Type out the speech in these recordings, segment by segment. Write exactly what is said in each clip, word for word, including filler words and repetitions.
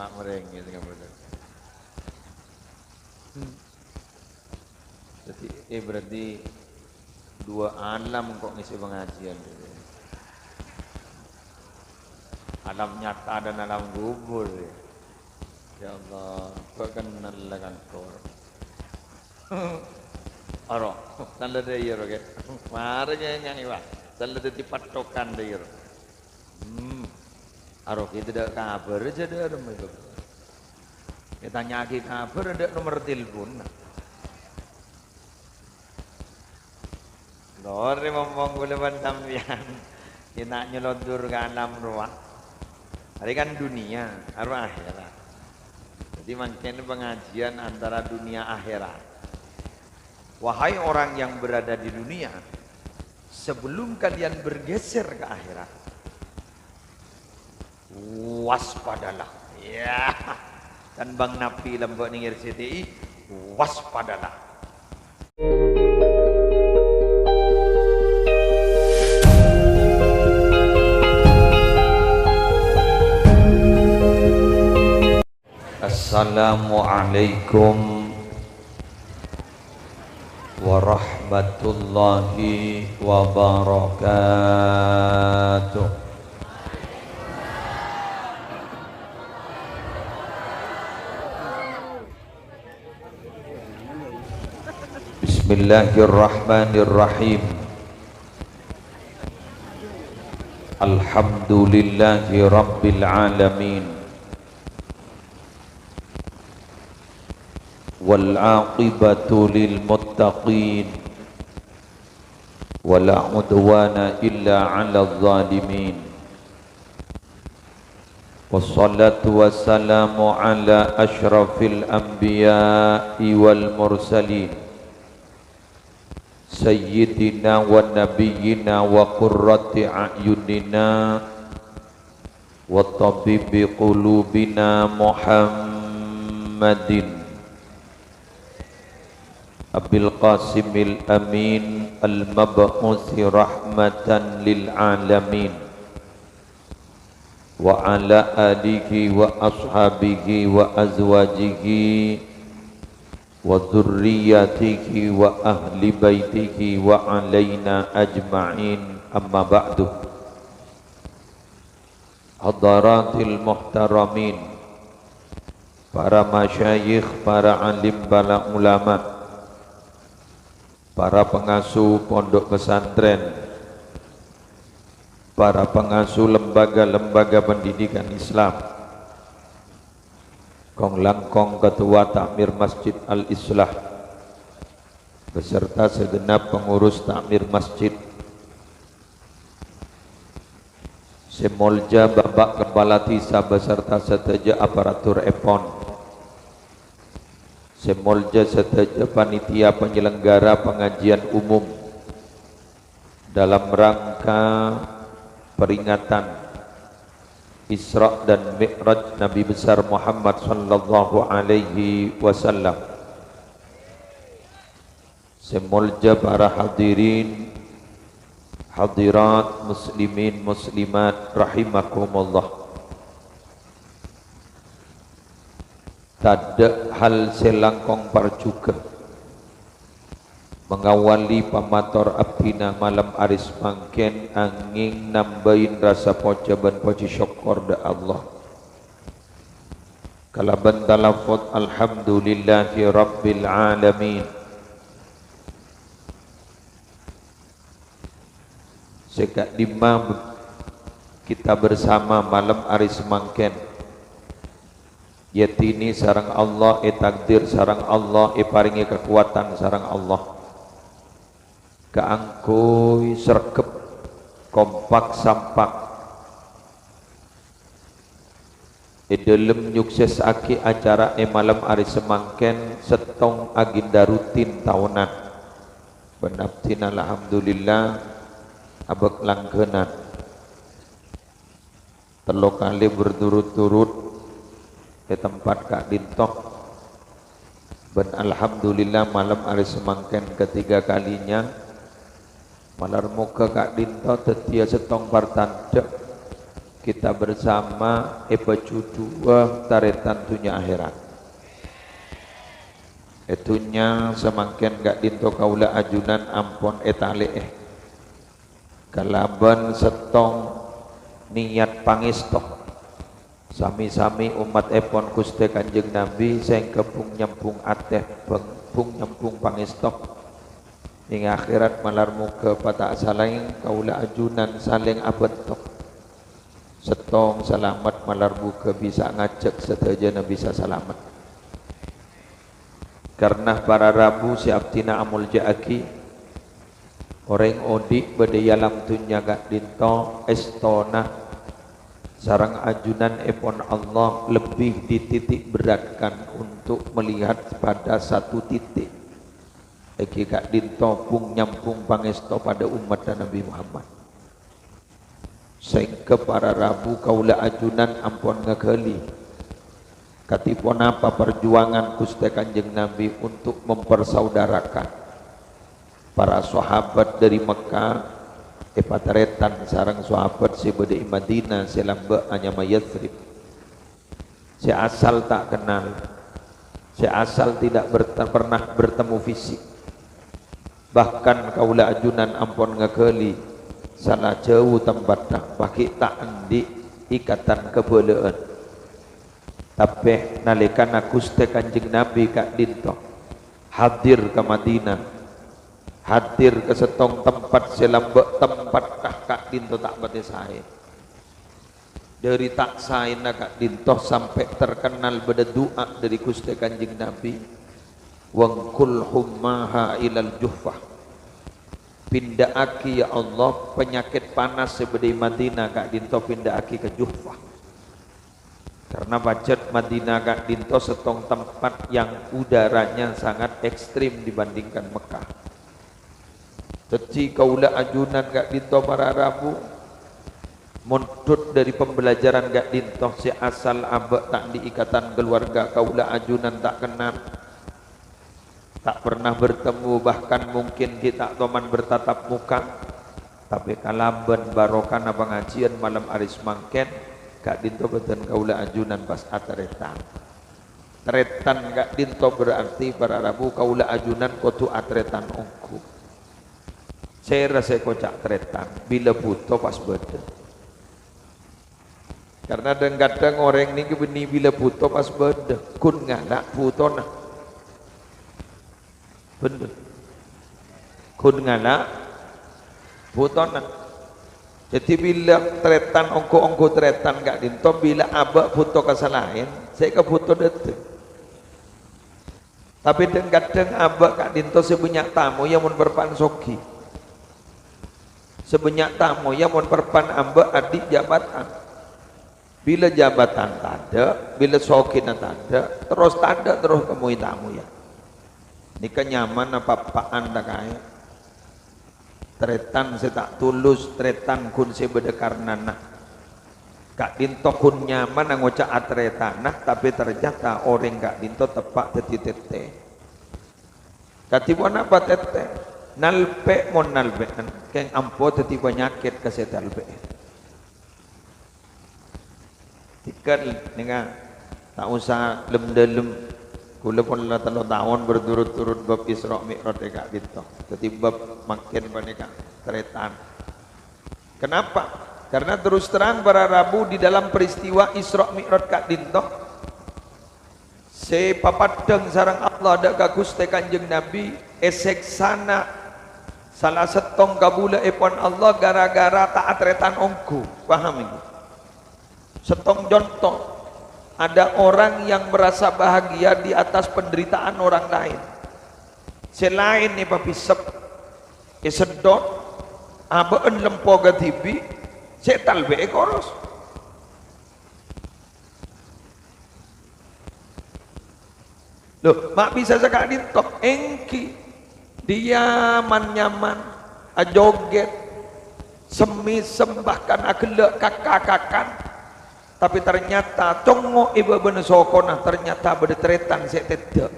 Mak merengè sè kabâdâ. Dhâddhi, eh, berarti dua alam kok ngisi pengajian. Alam nyata dan alam kubur, ya. Ya Allah, kok kenal lah kangkor. Aro, tanda dâiyâ ro, Kè. Marè nyèngè, wah. Tanda dhâddhi pattokan dâiyâ ro. Hmm. Aro kita dak kabar aja dak remeh itu. Kita nyaki kabar ada nomor telepon. Lore ngomong kaulâ bân sampèyan. Kita nyelondur ke alam roh. Hari kan dunia, aro akhirat. Jadi mangkèn pengajian antara dunia akhirat. Wahai orang yang berada di dunia, sebelum kalian bergeser ke akhirat, waspadalah. Ya. Kan Bang Nabi lambâ' nèng R C T I, waspadalah. Assalamualaikum warahmatullahi wabarakatuh. Bismillahirrahmanirrahim. Alhamdulillahi rabbil alamin. Wal aqibatu lil muttaqin. Wa la udwana illa 'alal zalimin. Wassalatu wassalamu ala asyrafil anbiya'i wal mursalin. Sayyidina wa nabiyyina wa qurrati a'yunina wa tabibi qulubina Muhammadin Abil Qasimil Amin al-mab'usi rahmatan lil alamin. Wa ala alihi wa ashabihi wa azwajihi wa dzurriyyatihi wa ahli baitihi wa alaina ajma'in, amma ba'du. Hadaratil muhtaramin, para masyayikh, para alim, para ulama, para pengasuh pondok pesantren, para pengasuh lembaga-lembaga pendidikan Islam, kong-langkong ketua takmir Masjid Al-Islah, beserta segenap pengurus takmir masjid, sè molja Bapak Kepala Dhisa beserta sadhâjâ aparatur èpon, sè molja sadhâjâ panitia penyelenggara pengajian umum dalam rangka peringatan Isra dan Mi'raj Nabi besar Muhammad sallallahu alaihi wasallam. Sè molja para hadirin, hadirat, muslimin, muslimat rahimakumullah. Tadâ' hal sè langkong parjhughâ mangawali pamator abdhina malem arè samangkèn, angèng nambâi rasa pojhâ bân pojhi sokkor dâ' Allah. Kalabân talafut, "Alhamdulillahi Rabbil Alamin." Sè ka'dimma kita bersama malem arè samangkèn èyadini sareng Allah, ètakdir sareng Allah, èparèngè kakowadhân sareng Allah kaangghuy sregep, kompak, sampak, è dhâlem nyuksèssaghi acara è malem arè samangkèn, sèttong agenda rutin taonan. Bân abdhina, alhamdulillah, abâk langghânan. Tello kalè berturut-turut è tempat ka'dinto. Bân alhamdulillah, malem arè samangkèn ketiga kalinya. Malar moghâ ka'dinto dhâddhiyâ sèttong partandhâ Kita bersama èpajudhuwâ tarètan dhunnya akhèrat. È dhunnya samangkèn ka'dhinto kaulâ ajunan ampon ètalè'è kalabân sèttong niyat pangèsto. Sami-sami ommattèpon Ghustè Kanjeng Nabi sèngghâ bhung-nyambhung atè, bhung-, bhung-nyambhung pangèsto. Neng akhèrat malar moghâ pata' salaèng kaulâ ajunan salèng abhânto. Sèttong salamet malar moghâ bisa ngajhâk sadhâjâna bisa salamet. Karna para rabu sè abdhina amoljâ'aghi, orèng odi' bâdâ è alam dhunnya ka'dhinto èstona sareng ajunanèpon Allah lebih dititik beratkan untuk melihat pada satu titik. Èngghi ka'dhinto bhung-nyambhung pangèsto padâ ommatta Nabi Muhammad. Sèngghâ para rabu kaulâ ajunan ampon ngaghâli kadhi ponapa parjuwangan Ghustè Kanjeng Nabi untuk mempersaudarakan para sahabat dâri Mekkah èpatarètan sareng sahabat sè bâdâ è Madinah sè lambâ' anyama Yatsrib. Sè asal ta' kennal, sè asal tidak berte-, pernah bertemu fisik. Bahkan kaulâ ajunan ampon ngaghâli sala jhâu tempatta, paghi' ta' andi' ikatan kabâlâ'ân. Tapè nalèkana Ghustè Kanjeng Nabi ka'dhinto hadir ka Madinah, hadir ka sèttong tempat sè lambâ' tempatta ka'dhinto ta' patè saè. Dâri ta' saèna ka'dhinto sampè' terkennal bâdâ du'a dâri Ghustè Kanjeng Nabi, "Wanqul hummaha ilal Juhfah." Pinda'aghi, ya Allah, panyakèt panas sè bâdâ è Madinah ka'dhinto pinda'aghi ka Juhfah. Karna pajhât Madinah ka'dhinto sèttong tempat yang udaranya sangat ekstrim dibandingkan Mekkah. Dhâddhi kaulâ ajunan ka'dhinto para rabu, mondhut dâri pembelajaran ka'dhinto sè asal abâ' ta' andi' ikatan keluarga, kaulâ ajunan ta' kennal, ta' pernah bertemu, bahkan mungkin ghi' ta' toman bertatap muka. Tapè kalabân barokana pangajiyân malem arè samangkèn, ka'dhinto bâdân kaulâ ajunan pas atarètan. Tarètan ka'dhinto berarti para rabu kaulâ ajunan kodhu atarètan ongghu. Sèra sè èkoca' tarètan, bilâ bhuto pas bâdâ. Karna dhâng-kadhâng orèng nèka bânnè bilâ bhuto pas bâdâ, ghun ngala' bhutona. Bhender. Ghun ngala' bhutona. Dhâddhi bilâ tarètan ongghu-ongghu tarètan ka'dhinto bilâ abâ' bhuto ka sè laèn, sè èkabhuto dhâddhi. Tapè dhâng-kadhâng abâ' ka'dhinto sè bânnya' tamoyya mon parpa'na soghi. Sè bânnya' tamoyya mon parpa'na abâ' andi' jabatan. Bilâ jabatan tadâ', bilâ soghina tadâ', terros tadâ', terros kamoy-tamoyya. Nèka nyamana pa'-eppa'an takaè. Tarètan sè ta' tulus, tarètan ghun sè bâdâ karnana. Ka'dhinto ghun nyamana ngoca' atarètana, tapè ternyata orèng ka'dhinto teppa' dhâddhi tètè. Kadhi ponapa tètè? Nalpè' mon nalpè'an, kèng ampo dhâddhi panyakèt ka sè ètalpè'è. Dhika nèka ta' osa lem-dâlem. Kaulâ pon la tello taon berturut-turut bab Isra Mi'raj è ka'dhinto. Dhâddhi bab mangkèn panèka tarètan. Kenapa? Karena terus terang para rabu di dalam peristiwa Isra Mi'raj ka'dhinto, sè papaddhâng sareng Allah dâ' ka Ghustè Kanjeng Nabi, èsèksana sala sèttong kabulâèpon Allah gara-gara ta' atarètan ongghu. Paham ini? Sèttong conto, ada orang yang merasa bahagia di atas penderitaan orang lain. Sè laèn èpabisep, èseddhot, abâ'na lempo kadhibi', sè ètalpè'è koros. Loh, ma' bisa saka'dhinto? Èngghi. Dia man-nyaman, ajogèt, sem-mèsem, bahkan aghellâ' kaka-kakan. Tapè ternyata congngo' è bâbâna sokona, ternyata bâdâ tarètan sè tèdâ'.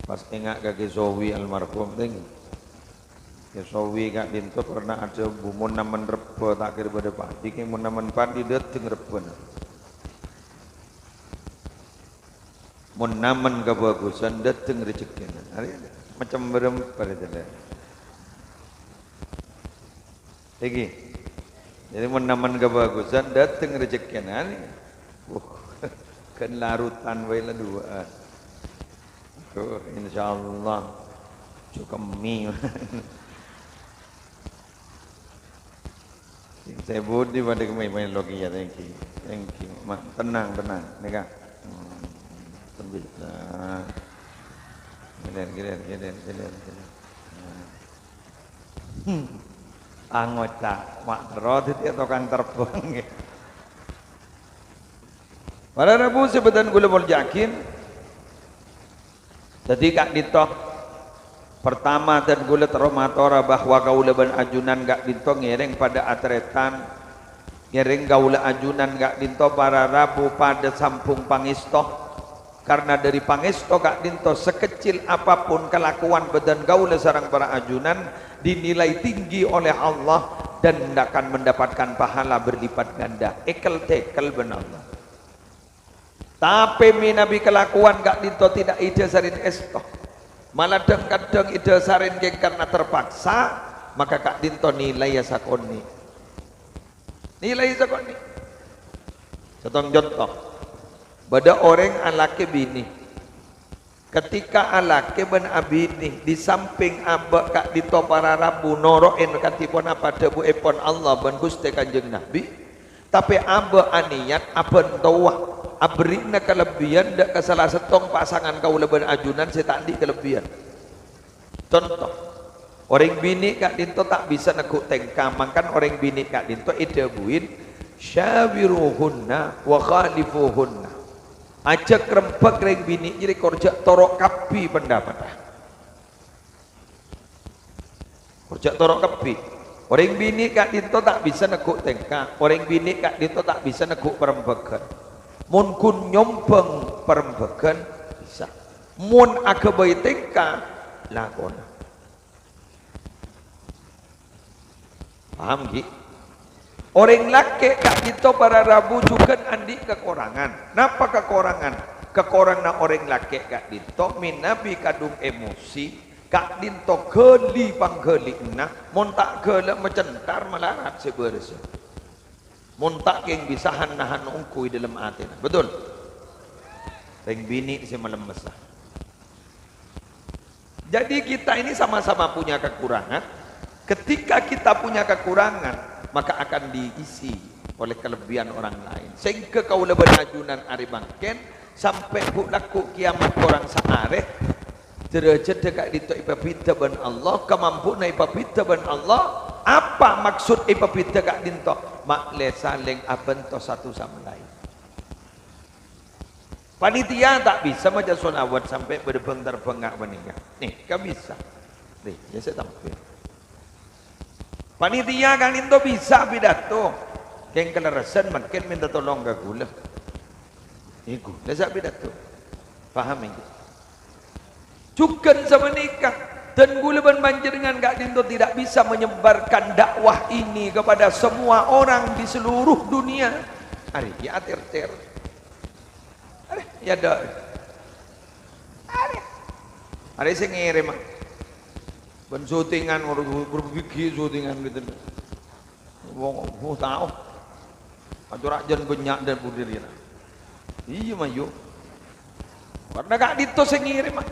Pas enga' ka Kè Sowi almarhum, tèng. Kè Sowi ka'dinto pernah adhâbu, "Mon namen rebbhâ ta' kèra bâdâ padi, kèng mon namen padi dâteng rebbhâna. Mon namen kabhâghusân dâteng rejekkèna." Arè macem bârâmpa rè, Tèlè. Iki. Jadi, mon namen kabhâghusân, dâteng rejekkèna nè. Wuh, ghân larutan bhâi la duwâ'ân. Duh, insyaallah. Jhâ' kemmè. Sè budi padâ kemmè main logi ya, thank you. Thank you. Ma, tenang, tenang. Nèka. Hmm, tenang. Ghilir, ghilir, ghilir, ghilir, ghilir. Nah. Hmm. Angoca', ma' terro dhâddhiyâ tokang terbang, ngghi. Para rabu sè bâdhân kaulâ molja'aghi. Dhâddhi ka'dinto, pertama, dhân kaulâ terro matora bahwa kaulâ bân ajunan ka'dinto ngèrèng padâ atarètan, ngèrèng kaulâ ajunan ka'dinto para rabu padâ sambhung pangèsto. Karena dhâri pangèsto ka'dinto, sekecil apapun kelakuan bâdhân kaulâ sareng para ajunan dinilai tinggi oleh Allah dan akan mendapatkan pahala berlipat ganda. Èkel-tèkel bân Allah. Tapè mènabi kelakuan ka'dinto tidak èdhâsarè èsto, malah dhâng-kadhâng èdhâsarè kèng karena terpaksa, maka ka'dinto nilaina sakonè'. Nilaina sakonè'. Sèttong conto. Bâdâ orèng alakè binè. Ketika alakè bân abinè, di samping abâ' ka'dinto para rabu noro'è kadhi ponapa dhâbuèpon Allah bân Ghustè Kanjeng Nabi, tapè abâ' anèyat abhântowa, aberri'na kalebbiyân dâ' ka sala sèttong pasangan kaulâ bân ajunan sè ta' andi' kalebbiyân. Conto, orèng binè' ka'dinto ta' bisa neggu' tèngka, mangkana orèng binè' ka'dinto èdhâbuin, "Syawiruhunna wa khalifuhunna." Ajhâk rembhâk rèng binè' jârèya, kor jhâ' toro' kabbhi pendapatta. Kor jhâ' toro' kabbhi. Orèng binè' ka'dinto ta' bisa neggu' tèngka, orèng binè' ka'dinto ta' bisa neggu' parembhâghân. Mon ghun nyombhâng parembhâghân, bisa. Mon aghâbây tèngka, lakona. Paham, ghi? Orèng lakè' ka'dinto para rabu jhughân andi' kakorangan. Napa kakorangan? Kakoranganna orèng lakè' ka'dinto mènabi kadhung emosi, ka'dinto ghâli pangghâli'anna, mon ta' ghâlâ' macenthar malarat sè bârâssa. Mon ta' kèng bisa han-nahan ongghu è dhâlem atèna. Betul? Rèng binè' sè malemmessa. Jadi, kita ini sama-sama punya kekurangan. Ketika kita punya kekurangan, maka akan diisi oleh kelebihan orang lain. Sehingga kaulâ bân ajunan arè mangkèn sampè' ghu-, lagghu' kiamat korang saarè, dârâjhâddhâ ka'dinto èpabhidhâ bân Allah, kamampuanna èpabhidhâ bân Allah. Apa maksud èpabhidhâ ka'dinto? Ma'lè salèng abhânto satu sama lain. Panitia ta' bisa maca sholawat sampè' bâdâ bâng-tarbâng nga' panèka. Nèka bisa. Rè, iyâ sè tampè. Panitia ka'dinto bisa pidato. Kèng kalerressan mangkèn mènta tolong ka ghulâ. È ghulâ sè pidato. Paham, ènggi? Jhughân sapanèka, dhân ghulâ bân panjhennengngan ka'dinto tidak bisa menyebarkan dakwah ini kepada semua orang di seluruh dunia. Arèya ter-ter. Arè, iyâ, dâ'. Arè. Arè sè ngèrèm, ah. Bân syutingan, buru-, buru-, buru ghi' syutingan gitu. Wong, oh, tao. Acara jân bânnya' dan budir ya. Iyâ, mayu. Karena ka'dinto sè ngèrèm, ah.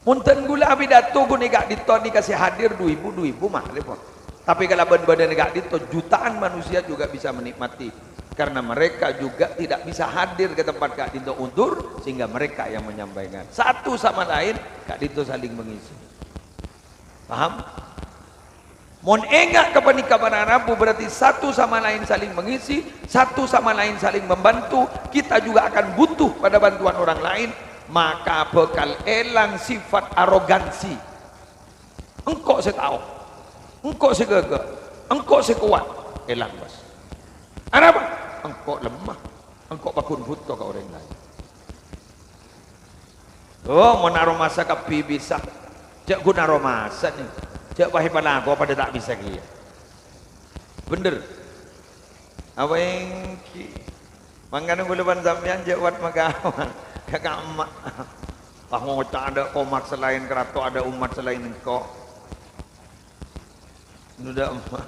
Mon dhân ghulâ apidato ghun è ka'dinto nèka sè hadir du èbu, du èbu marè, pon. Tapè kalabân bâdâna ka'dinto, jutaan manusia juga bisa menikmati. Karena mereka juga tidak bisa hadir ke tempat ka'dinto, udzur, sehingga mereka yang menyampaikan. Satu sama lain, ka'dinto saling mengisi. Paham? Mon enga' ka panèka para rabu, berarti satu sama lain saling mengisi, satu sama lain saling membantu, kita juga akan butuh pada bantuan orang lain, maka bhâkal èlang sifat arogansi. Engko' sè tao, engko' sè ghâghâ, engko' sè kowat, èlang, bos. Arapa? Engko' lemma, engko' paggun bhuto ka orèng laèn. Oh, mon aromasa kabbhi bisa. Jhâ' ghun aromasa, nè. Jhâ' pas èpalako padâ ta' bisa kèya. Bhender. Apa ènggi? Mangkana kaulâ bân sampèyan jhâ' wat-makawa ka ka'emma'. Pas ngoca' adâ' komak selain karato, adâ' umat selain engko'. Nodâ emma',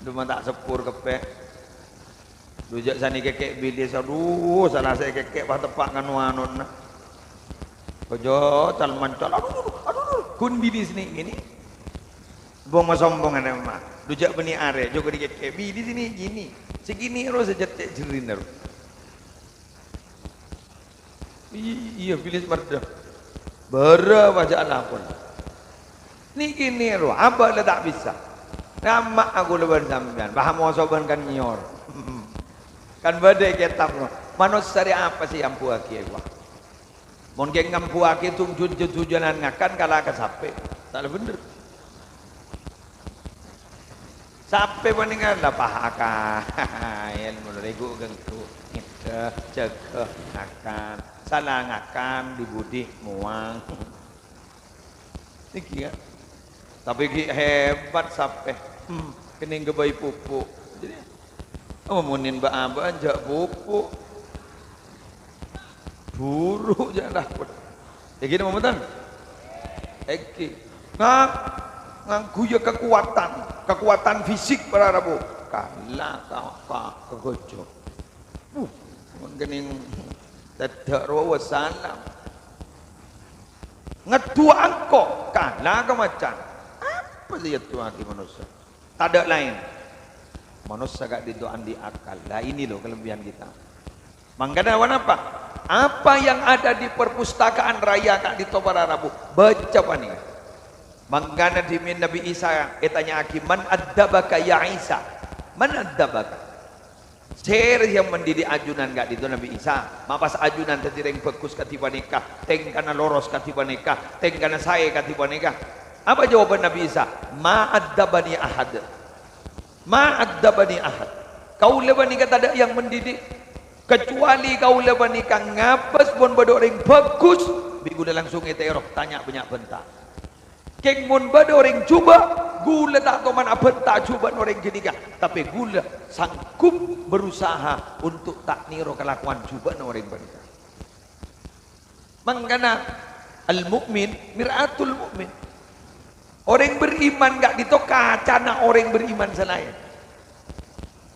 dhu ma' ta' seppur keppè'. Dhu jhâ' sanèka kèkè' bilis, adhu, sala sè kèkè' pas teppa' nganu-anona. Ojo cal-mancal, adhu, adhu, adhu, ghun bilis nè' ghini. Bong-masombongan emma'. Dhu jhâ' bânnè arè, jhâ' ghun kèkè' bilis nè' ghini. Sè ghini ro sè jhâ' tè' jhârina ro. Iyâ, iyâ, bilis mardhâ. Bârâ bâjâ'ân ampon. Nèkè nèro, abâ' la ta' bisa. Nyamma'a kaulâ bân sampèyan, bâ moso bân kan nyèyor. Kan bâdâ è kètab, no. Manossa rè apa sè èambuwâghi, wa? Mon ghi' ngambuwâghi tujun-tujunan ngakan kala ka sapè. Ta' la bhender. Sapè panèka la pahaka. Èlmo lorè ghu-ghânggu. Ngèdhâ, jâgâ, ngakan. Sala ngakan, dhi-budhi, mowang. Nèkè, ya. Tapè ghi' hebat sapè. Hmm, kennèng ghâbây pupuk. Jadi, oh, mon bâ'-abâ'ân jhâ' pupuk. Buru jhâ' dâpot. Èngghi napa mboten? Èngghi. Nga-, ngangghuya kakowadhân, kakowadhân fisik para rabu. Kala ka, ka, ka gajah. Uh, mon kennèng tedhâ' rowa salam. Ngèdhuwâ engko', kala ka macan. Apa sè èyèdhuwâghi manossa? Tadâ' laèn. Manossa ka'dinto andi' akal. Lah, ini loh kelebihan kita. Mangkana, apa? Apa yang ada di perpustakaan raya ka'dinto para rabu, baca panèka. Mangkana dhimèn Nabi Isa ètanya'aghi, "Man addabaka ya Isa? Man addabaka?" Sèra sè mendidik ajunan ka'dinto Nabi Isa? Ma' pas ajunan dhâddhi rèng bhâghus kadhi panèka, tèngkana loros kadhi panèka, tèngkana saè kadhi panèka? Apa jawaban Nabi Isa? "Ma addabani ahad. Ma addabani ahad." Kaulâ panèka tadâ' yang mendidik, kecuali kaulâ panèka ngabâs mon bâdâ orèng bhâghus, bi' ghulâ langsung ètèro, tanya bânnya' bhânta. Kèng mon bâdâ orèng jhubâ', ghulâ ta' toman abhânta jhubâ'na orèng ghânèka, tapè ghulâ sanggup berusaha untuk ta' nèro kalakowan jhubâ'na orèng panèka. Mangkana, al-mu'min mir'atul mu'min. Orèng beriman ka'dinto kacana orèng beriman sè laèn.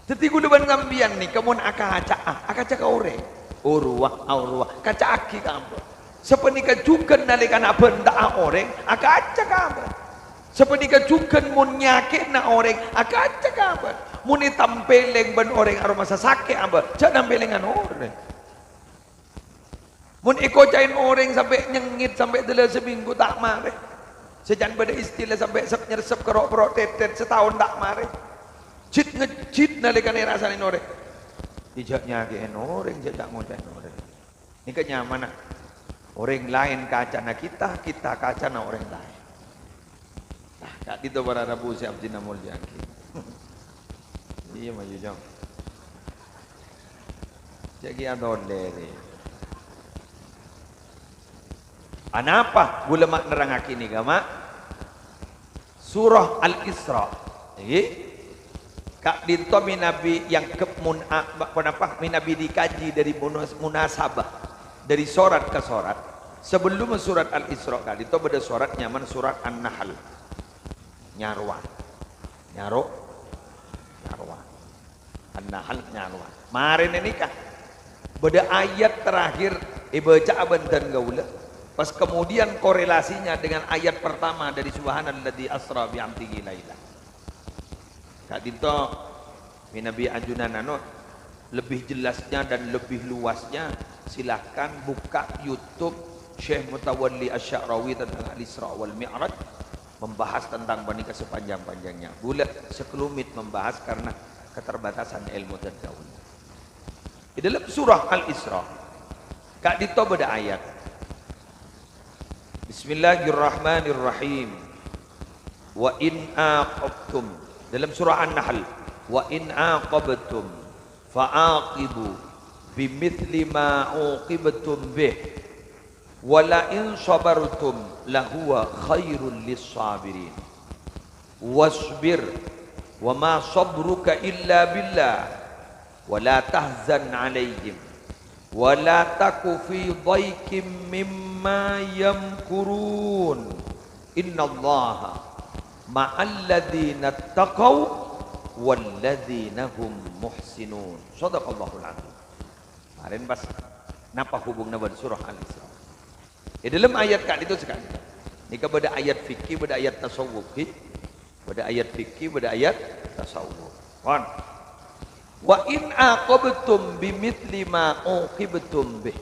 Dhâddhi, kaulâ bân sampèyan nèka mon akaca'a, akaca ka orèng. Oruwa, aoruwa, kaca'aghi ka ampon. Sapanèka jhughân nalèkana abhânta'a orèng, akaca ka ampon. Sapanèka jhughân mon nyakè'na orèng, akaca ka ampon. Mon ètampèlèng bân orèng aromasa sakè' ampon, jhâ' nampèlèngan orèng. Mon èkoca'è orèng sampè' nyengngèt, sampè' dâlâ samènggu ta' marè. Sè can bâdâ istilah sampè' sep-nyersep, kèro'-pèro' tètèt, sataon ta' marè. Jit-ngejjit nalèkana èrasanè orèng. Jhâ' nyakè'è orèng, jhâ' ta' ngoca'è orèng. Nèka nyamana. Orèng laèn kacana kita, kita kacana orèng laèn. Nah, ka'dinto para rabu sè abdhina molja'aghi. Iyâ, mayu, Jhâng. Jhâ' ghi' atolè, rè. Anapa ghulâ ma' nerrangngaghi nèka, ma'? Surah Al-Isra. Ngghi. Ka'dinto mènabi yang ke-, mun-, a-, ma-, ponapa? Mènabi dikaji dari munus-, munasabah. Dari sorat ka sorat. Sebelum surat Al-Isra ka'dinto bâdâ sorat nyamana surat An-Nahl. Nyarowa. Nyaro-, nyarowa. An-Nahl nyarowa. Marèna nèka, bâdâ ayat terakhir èbâca'a bân dân kaulâ, pas kemudian korelasinya dengan ayat pertama dari Subhanalladzi asra bi'abdihi laila. Ka'dinto mènabi ajunan anu, lebih jelasnya dan lebih luasnya, silahkan buka YouTube Syekh Mutawalli Asy-Sya'rawi tentang Al-Isra wal Mi'raj, membahas tentang panèka sepanjang-panjangnya. Ghulâ sekelumit membahas karena keterbatasan ilmu dan kaulâ. Di dalam surah Al-Isra, ka'dinto bâdâ ayat. Bismillahirrahmanirrahim. Wa in aqabtum. Dalam surah An-Nahl. "Wa in aqabtum fa'aqibu bimithli ma uqibtum bih." "Wa la in sabartum lahuwa khairul lis-sabirin. Wasbir wa ma sabruka illa billah. Wa la tahzan 'alaihim. Wa la taku fi dhaiqim mimma yamkurun. Innallaha ma'al ladzina taqaw wal ladzina hum muhsinun." Shadaqallahul adzim. Kemarin pas napa hubunganna bân surah Al-Isra? È dâlem ayat ka'dinto sakalè. Nèka bâdâ ayat fikih, bâdâ ayat tasawuf, ghi? Bâdâ ayat fikih, bâdâ ayat tasawuf. Pon. "Wa in aqabtum bimitsli ma uqibtum bih."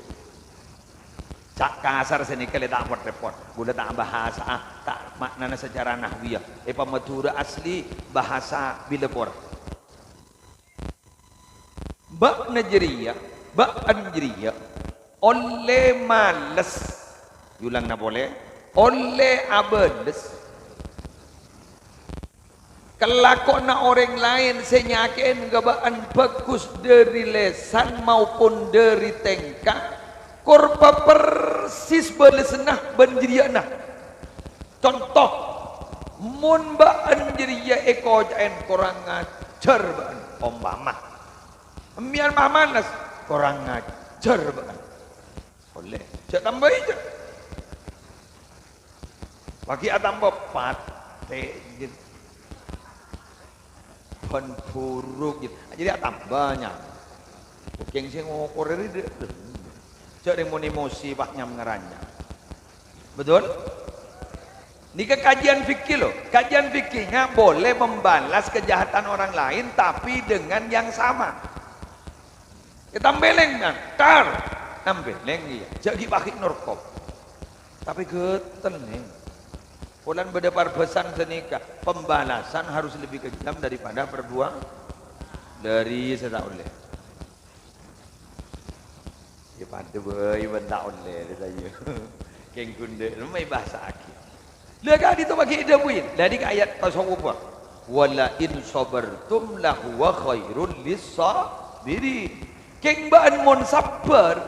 Ca' kasar sanèka lè ta' pot-rèpot. Ghulâ ta' bahasa, ah, ta' ma'nana secara nahwiyah. È pa Madhurâ asli bahasa bilakor. Bâ'na jârèya, bâ'na jârèya ollè males. Èolangana polè, ollè abâles. Kalakowanna orèng laèn sè nyakè'è ka bâ'na bhâghus dâri lèsan maupun dâri tèngka, kor papersis bâlessanna bân jârèyana. Conto, mon bâ'na jârèya èkoca'è, "Korang ajhâr bâ'na," ompama. Sampèyan ma' males, "Korang ajhâr bâ'na." Ollè, jhâ' tambâi, jhâ'. Laghi' atamba patè, gitu. Bân buruk, gitu. Jadi atamba nyam. Kèng sè ngokorè rè dâ', dâ'. Jhâ' rèng mon emosi, pas nyam ngaranyam. Betul? Nèka kajian fikih, loh. Kajian fikihnya boleh membalas kejahatan orang lain, tapi dengan yang sama. Ètambeleng, kan? Tar. Nambeleng, iyâ. Jhâ' ghi' paghi' norkop. Tapè ghâtèl, nèng. Polana bâdâ parbâsan sanèka, pembalasan harus lebih kejam daripada perbuatan. Dâri sè ta' ollè. Yâ, padâ bhâi bân ta' ollè, rè, ta' iyâ. Kèng ghun dâ' remma èbhâsa'aghi. Lah, ka'dinto maghi èdhâbuwi. Lah, nèka ayat tasawuf, Pak. "Wa la in sabartum lahuwa khairul lis-sabirin." Kèng bâ'na mon sabbhâr,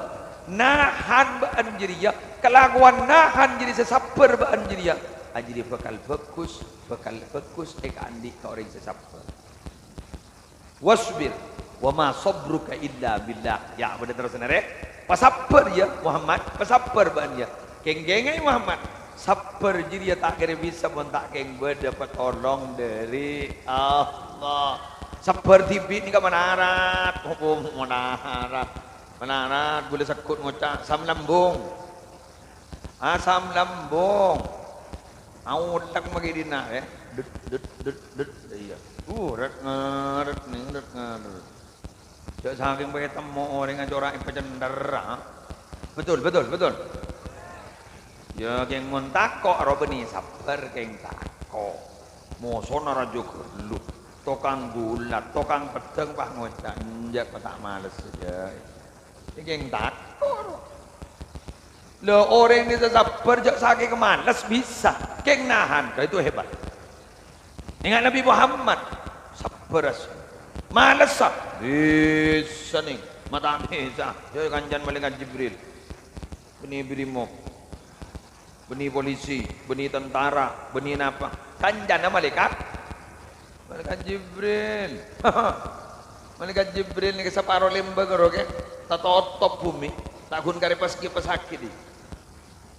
nahan bâ'na jârèya, kalakowan nahan jârèya sè sabbhâr bâ'na jârèya, ajârèya bhâkal bhâghus, bhâkal bhâghus èkaandi' ka orèng sè sabbhâr. "Wasbir, wa ma sabruka illa billah." Yâ, bâdâ terrosanna, rè. Pasabbhâr, yâ, Muhammad, pasabbhâr bâ'na, yâ. Kèng-kèngèng, Muhammad, sabbhâr jârèya ta' kèra bisa mon ta' kèng bâdâ patolong dâri Allah. Sabbhâr dhibi' nèka manarat, hukum manarat. Manarat, ghulâ segghut ngoca', "Sam lambung." Asam lambung. Aotak maghi dinna', eh. Dut, dut, dut, dut. Iyâ. Uh, ret-ngaret, nèng, ret-ngaret. Jhâ' sakèng pètemmo orèng acora'è pacendher, ah. Betul, betul, betul. Yâ, kèng mon tako' ro bânnè sabbhâr, kèng tako'. Mosona rajâ ghâllu. Tokang ghulâ, tokang peddhâng, pas ngoca', "Enjâ', pas ta' males jâ." Kèng tako', ro. Lah, orèng sè sabbhâr jhâ' sakèng males bisa, kèng nahan, ka itu hebat. Enga' Nabi Muhammad, sabbhâr, as. Males, ah. Bisa, nèng. Ma' ta' bisa. Yâ, kancana Malaikat Jibril. Bânnè brimob. Bânnè polisi, bânnè tentara, bânnè napa? Kancana malaikat? Malaikat Jibril. Malaikat Jibril nèka saparo lèmbâng ro, kè. Ta' totop bhumè. Ta' ghun karè pas-kipasaghi, dhi.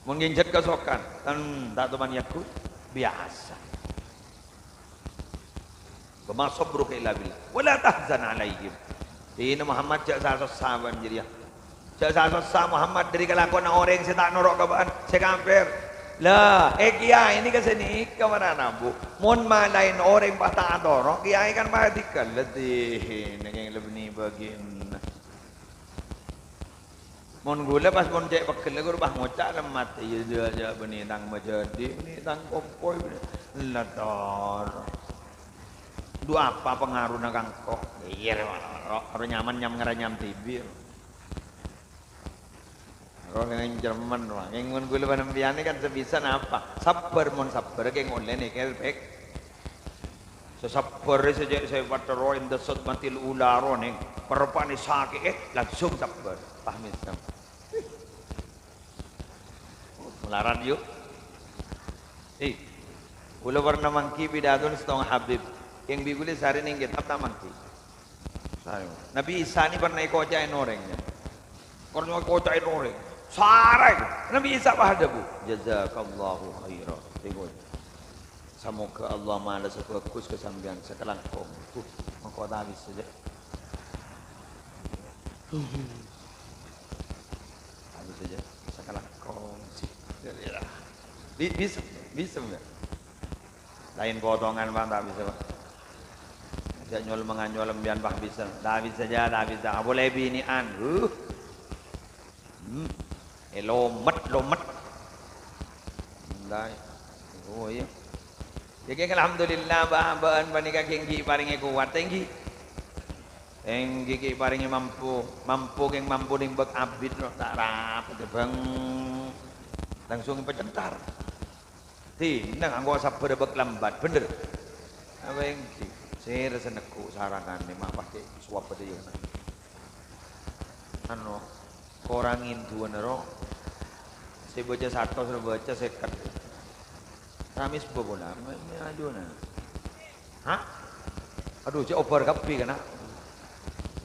Mon ngènjhât kasokan, tan, ta' toman yâ, ghu. Biyasa. "Wa ma sabruka illa billah. Wa la tahzan 'alaihim." Dina Muhammad, jhâ' sa-sossa bâ'na jârèya. Jhâ' sa-sossa Muhammad dâri kalakowanna orèng sè ta' noro' ka bâ'na, sè kafir. Lah, è kèyaè nèka sanèka manabi. Mon malaèn orèng pas ta' atoro', kèyaè kan pas dikellèt, dhi, nèng lebbi bâgiyânna. Mon ghulâ pas mon cè' pegghel ghuru pas ngoca' lemmat, "Iyâ, jâ', jâ', bânnè tang majâdi, bânnè tang kompoy, bânnè." Lator. Dhu apa pangarona ka engko'? Iyâ, ro, ro, ro nyaman nyam ngaranyam dhibi'. Ro ngencremen, wah. Kèng mon ghulâ panampiyanè kan sabisa napa? Sabbhâr, mon sabbhâr, kèng ollè nèkèr pèk. Sè sabbhâr sè cè' sè paterro inda sadmatil ula ro nèng, parpa'na sakè'è, langsung sabbhâr. Paham, Islam? Aran, yu. Eh, kaulâ pernah mangghi pidatona sèttong Habib. Kèng bi' kaulâ sarè neng kètab ta' mangghi. Sarè. Nabbhi Isa nè pernah èkoca'è orèng, yâ. Pernah èkoca'è orèng. Sarè. Nabbhi Isa pas adhâbu, "Jazakallahu khaira." Èkoca'. "Samoghâ Allah malèssa bhâghus ka sampèyan sakalangkong." Huh, engko' ta' bisa, jâ. Habis aja, sakalangkong sih. Bi-, bisa, bisa enggak? Laèn potongan, Pak, ta' bisa, Pak. Ajâ' nyolem-nganyolem bi'en, Pak, bisa. Ta' bisa, jâ, ta' bisa. Apa lè binè'an? Huh. Hmm. Eh, lomet, lomet. Enggak. Oh, iyâ. Jâ, kèng, alhamdulillah, bâ-, bâ'ân panèka kèng ghi' èparèngè kowat, ènggi. Ènggi ghi' èparèngè mampu, mampu kèng mampu nèng bâk abit, no, ta' rapat, bâng. Langsung èpacentar. Dinah nganggo sabbhâr bâk lambat, bhender. Apa ènggi? Sèra sè neggu' sarangan nè, ma' pas cè' sowab bâdâ, yâ. Anu, korangè duwâna ro. Sè bâca satos, sè bâca sèket. Ramis bâbâna, me-, me-, ajuna. Hah? Adu, cè' obâr kabbhi, kana'.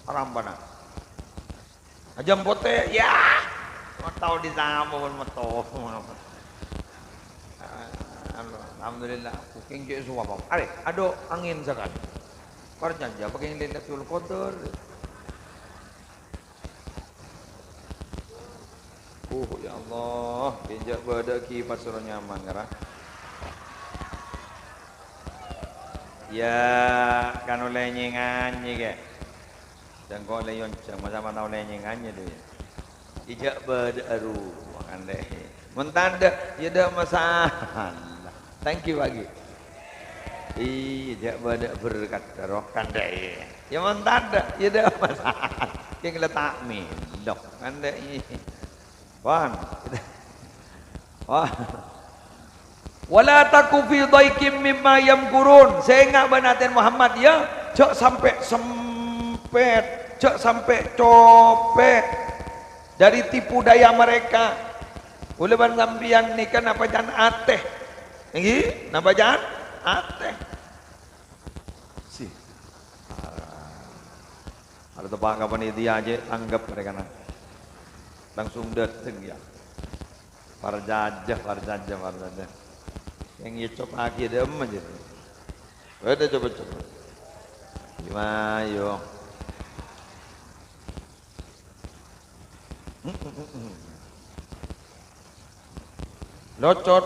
Arampana. Ajâm potè, yâ! Metto dhisana pon metto. Alhamdulillah, kèng cè' sowab. Arè, adu angèn sakalè. Parcajâ, pakèng Lailatul Qadar. Uh, ya Allah, kèng jâ' bâdâ kipas soro nyaman, ngara. Ya, kan ollè nyè-nganyè, kè. Sèngko' lè yonjhâng, masa ma' tao lè nyè-nganyè, dhu, ya. Ijâ' bâdâ aru, makandhâ. Mon tadâ', ya dâ' masalah. Thank you, Pak Ghi. Iyâ, jâ' bâdâ berkat, ro, kandhâ, iyâ. Ya, mon tadâ', ya dâ' masalah. Kèng la ta' mèlo, kandhâ, iyâ. Pon. Wah. "Wa la taku fi dhaiqim mimma yamkurun." Sènga' bân atèn Muhammad, ya, jâ' sampè' sempèt, jâ' sampè' copè' dâri tipu daya mereka. Kaulâ bân sampèyan nèka napa jân atè? Ènggi, napa jân atè? Si. Arè teppa' ka panitia, jâ' tanggep mereka, nah. Langsung dâteng, ya. Parcajâ, parcajâ, parcajâ. Sè ngècopaghi dâ'emma, jâ. Bâdâ coba-coba. Gimana, yo? Locot.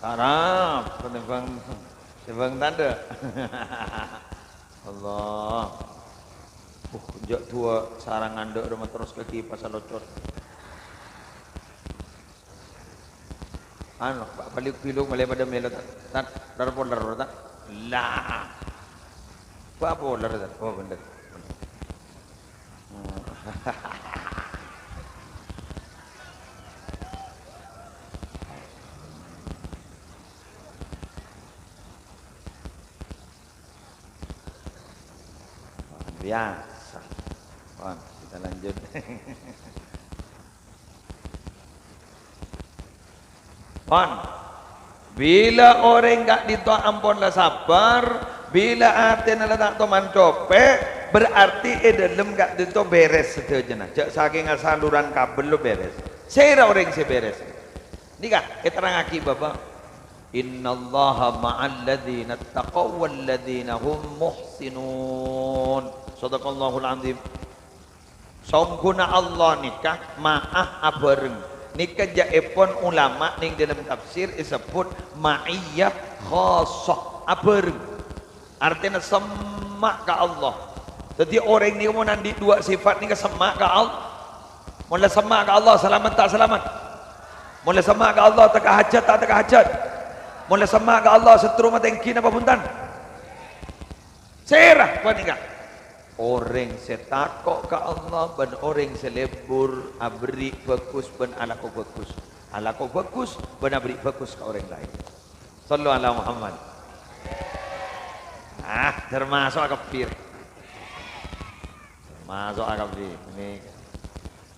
Arap, tembang, tembang tandhâ. Allah. Uh, jâ' duwâ' sarangan dâ' roma terros ka kipas locot. Anu, pa-, palèng bilung malè padâ mèlo, ta', ta', ler-poler, ta'? La. Pa-, poler, ta'? Oh, bhender. Biyasa. Pon, kita lanjut. Pon. Bilâ orèng ka'dinto ampon la sabbhâr, bilâ atèna la ta' toman copè', berarti è dâlem ka'dinto bèrès sadhâjâna. Jâ' sakènga saluran kabel lo bèrès. Sèra orèng sè bèrès? Nèka èterrangaghi, Bapa'. "Innallaha ma'al ladzina taqaw wal ladzina hum muhsinun." Shadaqallahul adzim. Songghuna Allah nèka ma'a abhâreng. Nèka jâ'èpon ulama neng dâlem tafsir èsebbhut ma'iyyah khassah, abhâreng. Artèna semma' ka Allah. Dhâddhi orèng nèka mon andi' duwâ' sèfat nèka semma' ka Allah. Mon la semma' ka Allah, salamet ta' salamet? Mon la semma' ka Allah, tekka hajat ta' tekka hajat? Mon la semma' ka Allah, setru matèngghi napa bhunten? Sèra panèka. Orèng sè tako' ka Allah bân orèng sè lebur aberri' bhâghus bân alako bhâghus. Alako bhâghus bân aberri' bhâghus ka orèng laèn. Shallu ala Muhammad. Ah, termasuk akabbhi. Termasuk akabbhi. Ini.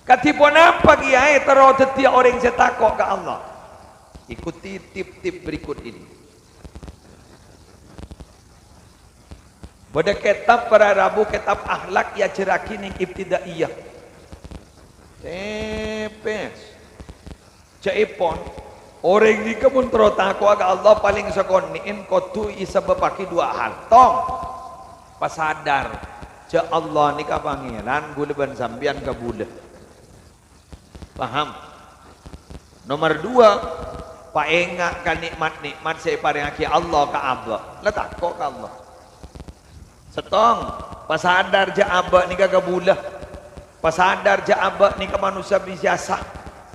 Kadhi ponapa kèyaè terro dhâddhiyâ orèng sè tako' ka Allah? Ikuti tip-tip berikut ini. Bâdâ kètab para rabu, kètab akhlak èajhârraghi neng ibtidaiyah. Tèpès. Ca'èpon, orèng nèka mon terro tako'a ka Allah palèng sakonè'en kodhu èsabâbbhâghi duwâ' hal. Tong, pasadar, jhâ' Allah nèka Pangèran, ghulâ bân sampèyan kabulâ. Paham? Nomer duwâ', paènga' ka nè'mat-nè'mat sè èparèngaghi Allah ka abâ'. La tako' ka Allah. Sèttong, pasadar jhâ' abâ' nèka kabulâ. Pasadar jhâ' abâ' nèka manossa biyasa.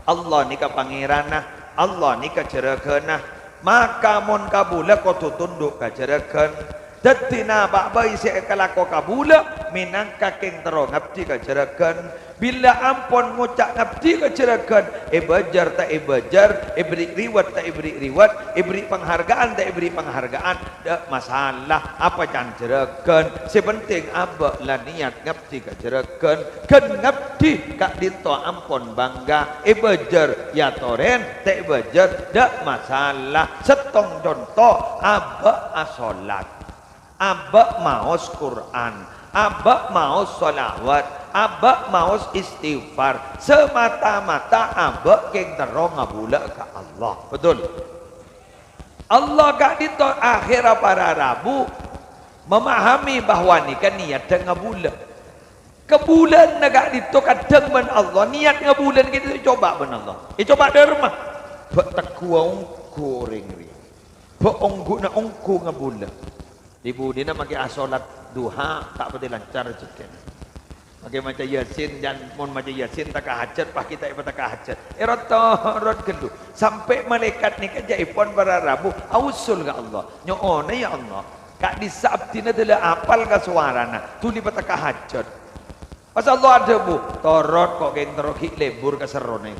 Allah nèka Pangèranna, Allah nèka jhârâghânna. Maka mon kabulâ kodhu tondhu' ka jhârâghân. Dhâddhi napa bhâi sè èkalako kabulâ, mènangka kèng terro ngabdi ka jhârâghân. Bilâ ampon ngoca' ngabdi ka jhârâghân, èbâjâr ta' èbâjâr, èberri' reward ta' èberri' reward, èberri' pangharghâ'ân ta' èberri' pangharghâ'ân, ta' masalah. Apa can jhârâghân, sè pentèng abâ' la niyat ngabdi ka jhârâghân. Ghân ngabdi ka'dinto ampon bângghâ, èbâjâr èyatorè, ta' èbâjâr, ta' masalah. Sèttong conto, abâ' asolat. Abâ' maos Qur'an, abâ' maos shalawat, abâ' maos istighfar, semata-mata abâ' kèng terro ngabulâ ka Allah. Betul? Allah ka'dinto akhèrra para rabu memahami bahwa nèka niyaddhâ ngabulâ. Kabulâna ka'dinto kadhâng bân Allah, niyat ngabulâna ka'dinto ècoba' bân Allah. Ècoba' dhâremma? Bâ' tegghuwâ ongghu orèng rèya. Bâ' ongghuwânna ongghu ngabulâ. Di-budina makè asolat duha ta' patè lancar rejekkèna. Makè maca Yasin, jhân mon maca Yasin tekka hajhât, pas kita èpatèkka hajhât. Èro-torot ghâllu. Sampè' malaèkat nèka ca'èpon para rabu ausul ka Allah. Nyo'ona, "Ya Allah, ka'dissa' abdhina dâlla apal ka sowarana, dhuli patèkka hajhât." Pas Allah adhâbu, "Torot ko' kèng terro ghi' lebur ka serrona."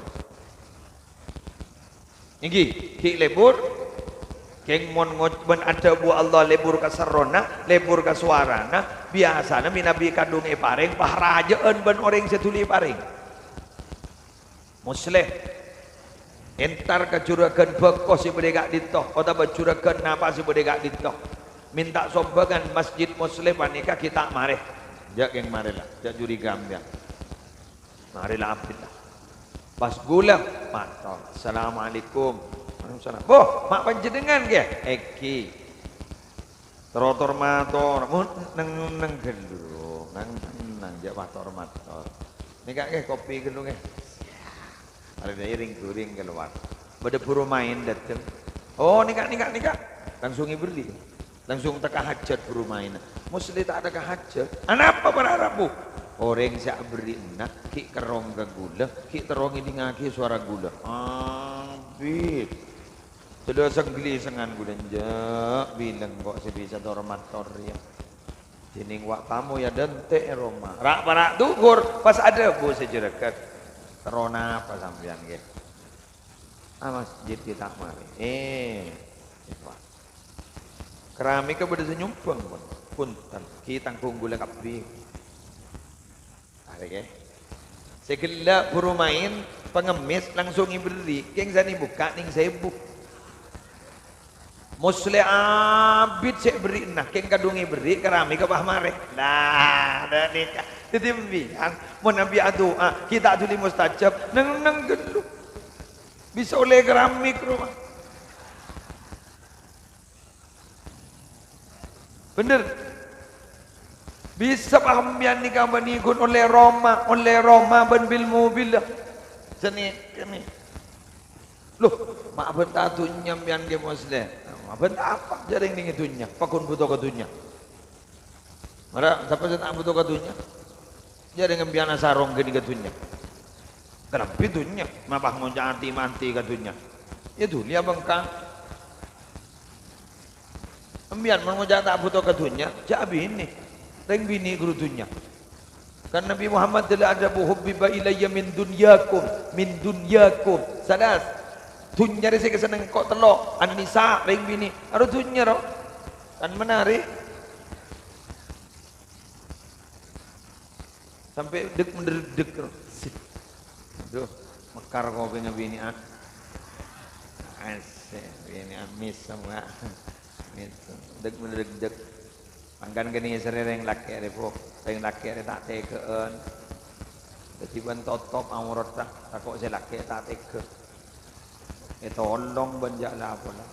Èngghi, ghi' lebur. Kèng mon ngoc-, bân adhâbu Allah lebur ka serrona, lebur ka sowarana, biyasana mènabi kadhung èparèng, pas rajâ'ân bân orèng sè dhuli èparèng. Musleh, entar ka jurâghân bhâko sè bâdâ è ka'dinto, otabâ jurâghân napa sè bâdâ è ka'dinto. Mènta sombhângan Masjid Musleh panèka ghi' ta' marè. Jhâ' kèng marè la, jhâ' jhuriga sampèyan. Marè la abit la. Pas ghulâ, mator. "Assalamualaikum." "Waalaikumsalam." "Boh, ma' panjhennengngan kèya?" "Èngghi." Terro tor-mator. Mun neng-neng ghâllu. Neng-neng jhâ' mator-mator. "Nèka kèya kopi ghâllu kèya." Arèya rèng-ghurèng kalowar. Bâdâ buru maèn dâteng. "Oh, nèka, nèka, nèka." Langsung èberri'. Langsung tekka hajhât buru maènna. Musleh ta' tekka hajhât. Anapa para rabu? Orèng sè aberri'na ghi' kerrong ka ghulâ, ghi' terro ngèdingngaghi sowara ghulâ. Abit. Dâlla sèng-ghâlèsèngan ghulâ, "Enjâ', bilâng ko' sè bisa tor-mator rèya. Dhinèng wa' tamoy adântè' è roma." Ra'-para' dhughur, pas adhâbu sè jhurâghân. "Terro napa sampèyan, kèya?" "Ah, masjid ghi' ta' marè." Eh, coba. Keramik bâdâ sè nyombhâng, pon. Punten, ghi' tangghung ghulâ kabbhi. Arèya, kèya. Sè ghellâ' buru maèn, pangemmès langsung èberri', kèng sanè bukka' nèng sèbu. Musleh abit sè èberri'na, kèng kadhung èberri', keramik pas marè. Nah, dâ' nèka. Dâddhi, sampèyan, mon sampèyan adu'a, ghi' ta' dhuli mustajab, neng-neng ghâllu. Bisa ollè keramik, roma. Bhender. Bisa pas sampèyan nèka bânnè ghun ollè roma, ollè roma bân bil-mobil. Sanèka nè. Loh, ma' bhânta dhunnya sampèyan, kèya Musleh? Ma' bhânta apa? Jhâ' rèng nèng è dhunnya, paghun bhuto ka dhunnya. Mara, sapa sè ta' bhuto ka dhunnya? Jhâ' rèng sampèyan asarong ghânèka dhunnya. Kalambhi dhunnya, ma' pas ngoca' atè-matè ka dhunnya. Iyâ dhuli abângka. Sampèyan mon ngoca' ta' bhuto ka dhunnya, jhâ' abinè. Rèng binè' ghuru dhunnya. Kan Nabi Muhammad dâlla adhâbu, "Hubbiba ilayya min dunyakum, min dunyakum salas." Dhunnya rè sè èkasennengngè engko' tello', an-nisa, rèng binè', aro dhunnya, ro. Kan menarè. Sampè' dek-menderdek, ro. Sip. Dhu, mekar kopèngnga binè'an. Asè, binè'an mèsem, Ka'. Mèsem. Deg-, deg-, deg. Mangkana kènè' sèrè rèng lakè' rè, Bu. Rèng lakè' rè ta' tèghâ'ân. Dhâddhi bân totop aoratta, tako' sè lakè' ta' tèghâ. Ètolong bân jhâ' la-pola.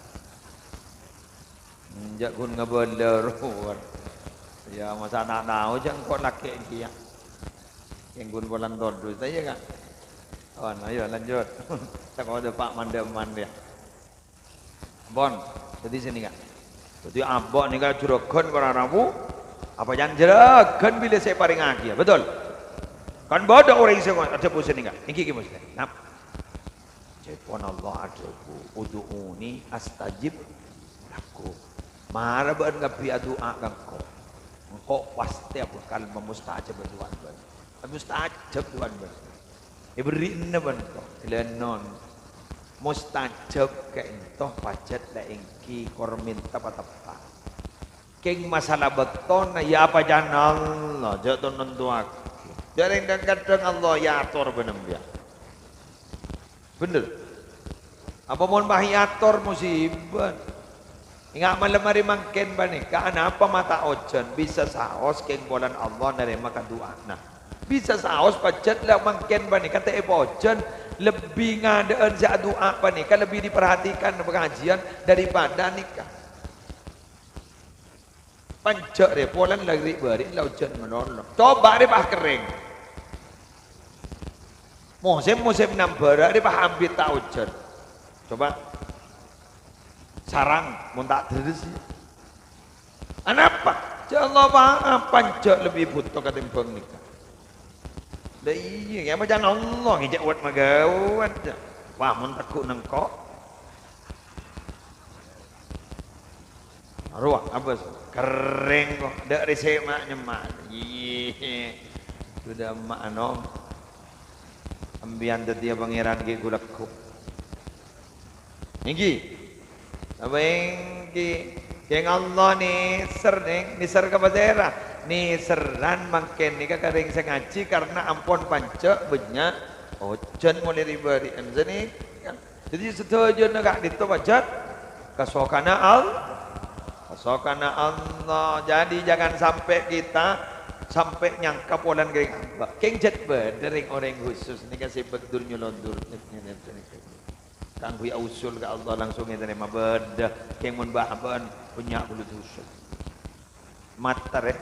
Enjâ' ghun ngabâlâ rowa. Iyâ, masa ta' tao jhâ' engko' lakè' kèya. Kèng ghun polana todus, ta' iyâ, Ka'? Oh, ayo lanjut. Tako' dâpa' mandhâman, yâ. Ampon, dhâddhi sè nèka. Dhâddhi abâ' nèka jurâghân para rabu, apa jhân jurâghân bilâ sè èparèngaghi, yâ, betul? Kan bâdâ orèng sè adhâbu sè nèka. Èngghi, èngghi, Mas. Napa? Ca'èpon Allah adhâbu, "Ud'uni astajib lakum." Mara bâ'ân kabbhi adu'a ka engko'. Engko' pastè abhâkal mamustajab du'ana bâ'ân. Mamustajab du'ana bâ'ân. Èberri'na bân engko'. Ghellânon. Mustajab ka'ènto pajhât la èngghi kor mènta pateppa'. Kèng masalah bâktona, yâ apa jhân Allah, jhâ' ton-nontoaghi. Jhâ' rèng kadhâng Allah èyator bân embiya. Bhender. Apa mon pas èyator musibâ? Enga' malem arè mangkèn panèka, anapa ma' ta' ojhân? Bisa saos kèng polana Allah narèma kadu'ana. Bisa saos pajhât la mangkèn panèka ta' èpaojhân, lebbi ngadâ'ân sè adu'a panèka lebbi diperhatikan pangajiân daripada nèka. Panjhâ' rè polana la ri'-bâri' la ojhân malolo. Coba rè pas kerrèng. Mosèm-mosèm nambhârâ rè pas ambit ta' ojhân. Coba. Sarang, mon ta' dherres, yâ. Anapa? Jhâ' Allah, pa-, panjhâ' lebbi bhuto katèmbhâng nèka. La iyâ, yâ, macana Allah ngèjhâk wat-maghâwât, yâ. Wah, mon tegghu' nèngko'. Rowa, abâs. Kerrèng, kok. Dâ' rèsè ma' nyemma'. Iyâ. Sudah ma' anom. Embiyan dhâddhiyâ Pangèran ghi' ghu-lagghu. Èngghi. Apa èngghi? Kèng Allah nèser, nèng. Nèser ka pasèra? Nèserran mangkèn nèka ka rèng sè ngajhi karna ampon panjhâ' bânnya' ojhân molaè ri'-bâri'ân sanèka. Jadi, sadhâjâna ka'dinto pajhât kasokanna Al-, kasokanna Allah. Jadi, jangan sampai kita sampai nyangka polana kèng abâ'. Kèng jhât bâdâ rèng-orèng khusus nèka sè bâddur nyolondur. Kaangghuy ausul ka Allah langsung ètarèma bâdâ. Kèng mon bâ'-abâ'ân bânnya' ghulâ dhusa. Matarè,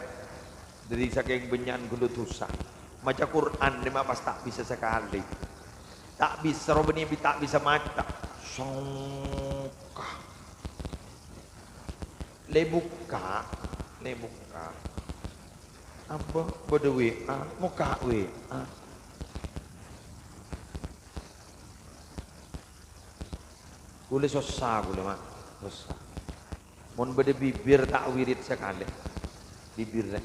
dhâri sakèng bânnya'an ghulâ dhusa. Maca Qur'an rèma pas ta' bisa sakalè. Ta' bisa, rowa bânnè bi' ta' bisa maca. Songka. Lè bukka', lè bukka'. Apa? Bâdâ W A, mokka' W A. Ghulâ sossa, ghulâ, Ma'. Sossa. Mon bâdâ bibir ta' wirid sakalè, bibirrè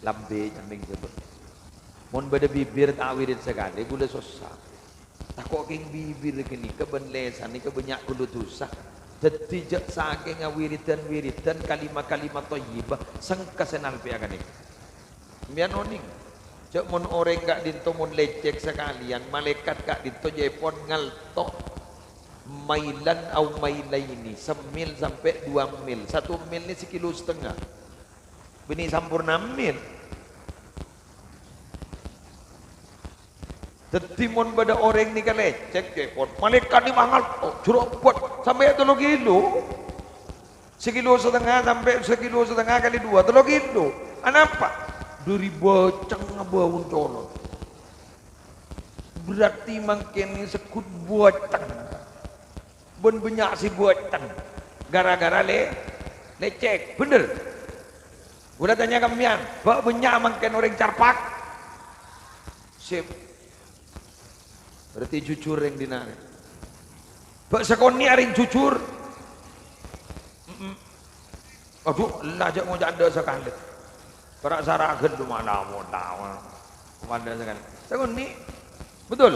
lambâ' cambèng jhâbâ. Mon bâdâ bibir ta' wirid sakalè, ghulâ sossa. Tako' kèng bibir ghânèka bân lèsan nèka bânnya' ghulâ dhusa. Dhâddhi jhâ' sakènga wiridan-wiridan, kalima-kalima thayyibah, sengka sè nalpèya ghânèka. Sampèyan onèng, jhâ' mon orèng ka'dinto mon lècèk sakalèyan, malaèkat ka'dinto jhâ' èpon ngalto' mailan au mailaini, samil sampè' dua mil. Satu mil nè sakilo satengnga. Bânnè samporna mil. Dhâddhi, mon bâdâ orèng nèka lècèk, jhâ' èpon malaèkat nèka ngalto', jhurobât sampè' tello kilo. Sakilo satengnga sampè' sakilo satengnga kalè dua, tello kilo. Anapa? Dhâri bâceng abâun colot. Berarti mangkèn segghut bâceng. Bân bânnya' sè bâceng. Gara-gara lè-, lècèk. Bhender? Ghulâ tanya ka sampèyan, bâ' bânnya' mangkèn orèng carpak? Sip. Berarti jujur rèng dinna' rè. Bâ' sakonè' orèng jujur. Mm-mm. Adhu, ella jhâ' ngoca' endâ' sakalè. Pèra' sara ghâllu mala modâ. Endâ' sakalè. Sakonè'. Betul?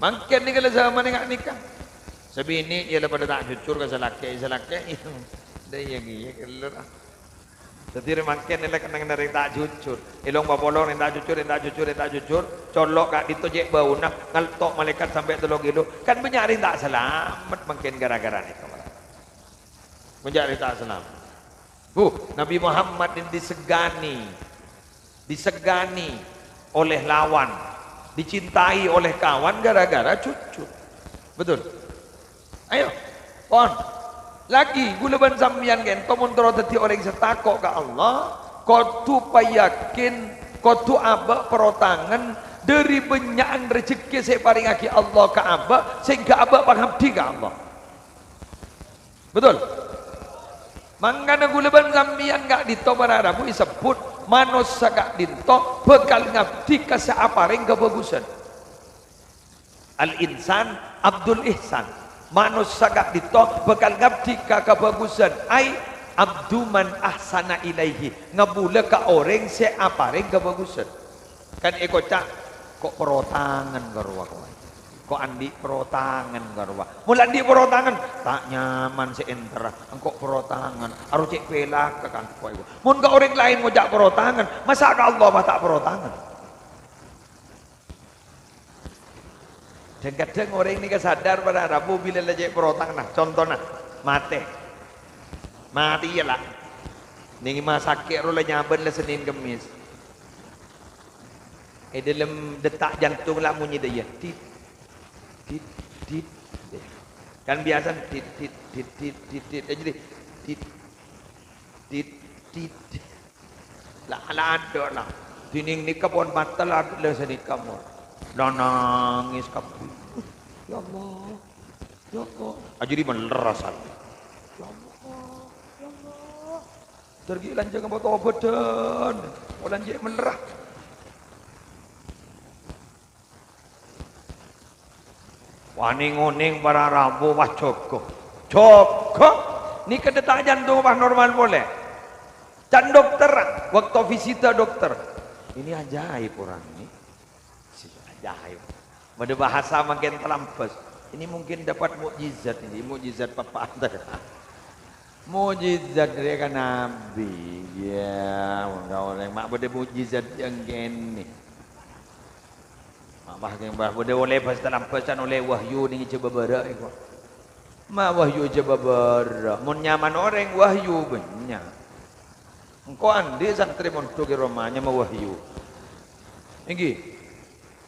Mangkèn nèka la jhâman nèka-nèka. Sè binè' iyâ la padâ ta' jujur ka sè lakè', sè lakè' iyâ. Dâ' iyâ ghiyâ ghellâ'. Dhâddhi rè mangkèn èlè kennengnganna rèng ta' jujur. Èlong papolong rèng ta' jujur, rèng ta' jujur, rèng ta' jujur. Colo' ka'dinto cè' bâuna, ngalto' malaèkat sampè' tello kilo. Kan bânnya' rèng ta' salamet mangkèn gara-gara nèka. Bânnya' rèng ta' salamet. Bu, Nabi Muhammad yang disegani, disegani oleh lawan, dicintai oleh kawan gara-gara jujur. Betul? Ayo, pon. Lagi, ghulâ bân sampèyan kènto mon terro dhâddhi orèng sè tako' ka Allah, kodhu payakin, kodhu abâ' parota'an dhâri bânnya'an rejhekkè sè èparèngaghi Allah ka abâ', sehingga abâ' pangabdi ka Allah. Betul? Mangkana ghulâ bân sampèyan ka'dinto para rabu èsebbhut manossa ka'dinto bhâkal ngabdi ka sè aparèng kabhâghusân. Al-insan abdul ihsan. Manossa ka'dinto bhâkal ngabdi ka kabhâghusân. Ai abdu man ahsana ilaihi. Ngabulâ ka orèng sè aparèng kabhâghusân. Kan èkoca', "Ko' parota'an ka rowa, ko'. Ko' andi' parota'an ka rowa." Mon la andi' parota'an, ta' nyaman sè ènterra. "Engko' parota'an, aro cè' pèlaka ka engko'." Mon ka orèng laèn ngoca' parota'an, masa' ka Allah pas ta' parota'an? Dhâng-kadhâng orèng nèka sadar para rabu bilâ la cè' parota'an. Nah, contona, matè. Matè iyâ, la. Nèng ma' sakè' rowa la nyabân la Sennèn Kemmès. È dâlem detak jantung la monyè dâ' iyâ. Dit, dit, dit. Kan biyasana dit, dit, dit, dit, dit, dit. È, jadi dit, dit, dit. La, la, adâ', la. Dhinèng nèka pon matè la, la sanèka, mon. La nangès kabbhi. "Ya Allah, ya Allah." Ajâri mèller asalla. "Ya Allah, ya Allah." Dâri lanjhâng apa tobâdhân? Polan cè' mèller. Wani ngonèng para rabu, wah, jâgâ. Jâgâ. Nèka detak jantung pas normal polè. Can dokter, waktu visita dokter. Ini ajaib orang ini. Si ajaib. Bâdâ bahasa mangkèn talambâs. Ini mungkin dapat mukjizat ini, mukjizat papa. Mukjizat dâri ka Nabi. Iyâ, mon ka orèng ma' bâdâ mukjizat jâng kènè. Ma' pas kèng pas bâdâ ollè bhâsa talambâsan ollè wahyu nèng jhâbâ bârâ' èko. Ma' wahyu jhâbâ bârâ'. Mon nyamana orèng wahyu bânnya'. Engko' andi' santrè mondhuk è roma nyama Wahyu. Èngghi.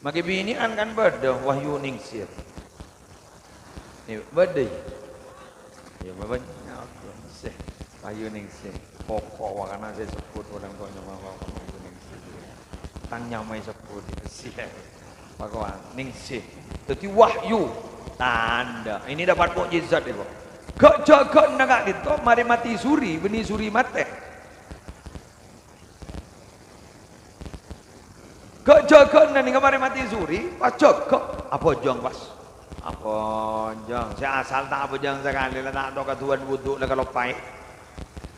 Maghi binè'an kan bâdâ Wahyu Ningsih. Nè, bâdâ, yâ? Yâ, bânnya' sè Wahyu Ningsih. Pokok wakana sè sebbhut orèng towa nyama Wahyu Ningsih. Tang nyama èsebbhut, sè. Pokok Ningsih. Dâddhi Wahyu. Tandhâ. Ini dapat mukjizat, Ibu. Ghâ'-jâghâ'na ka'dinto marè matè suri, bânnè suri matè. Ghâ'-jâghâ'na nèng marè matè suri, pas jâghâ', abhâjâng, pas. Abhâjâng. Sè asal ta' abhâjâng sakalè, la ta' tao kaduwân wudu' la kaloppaè.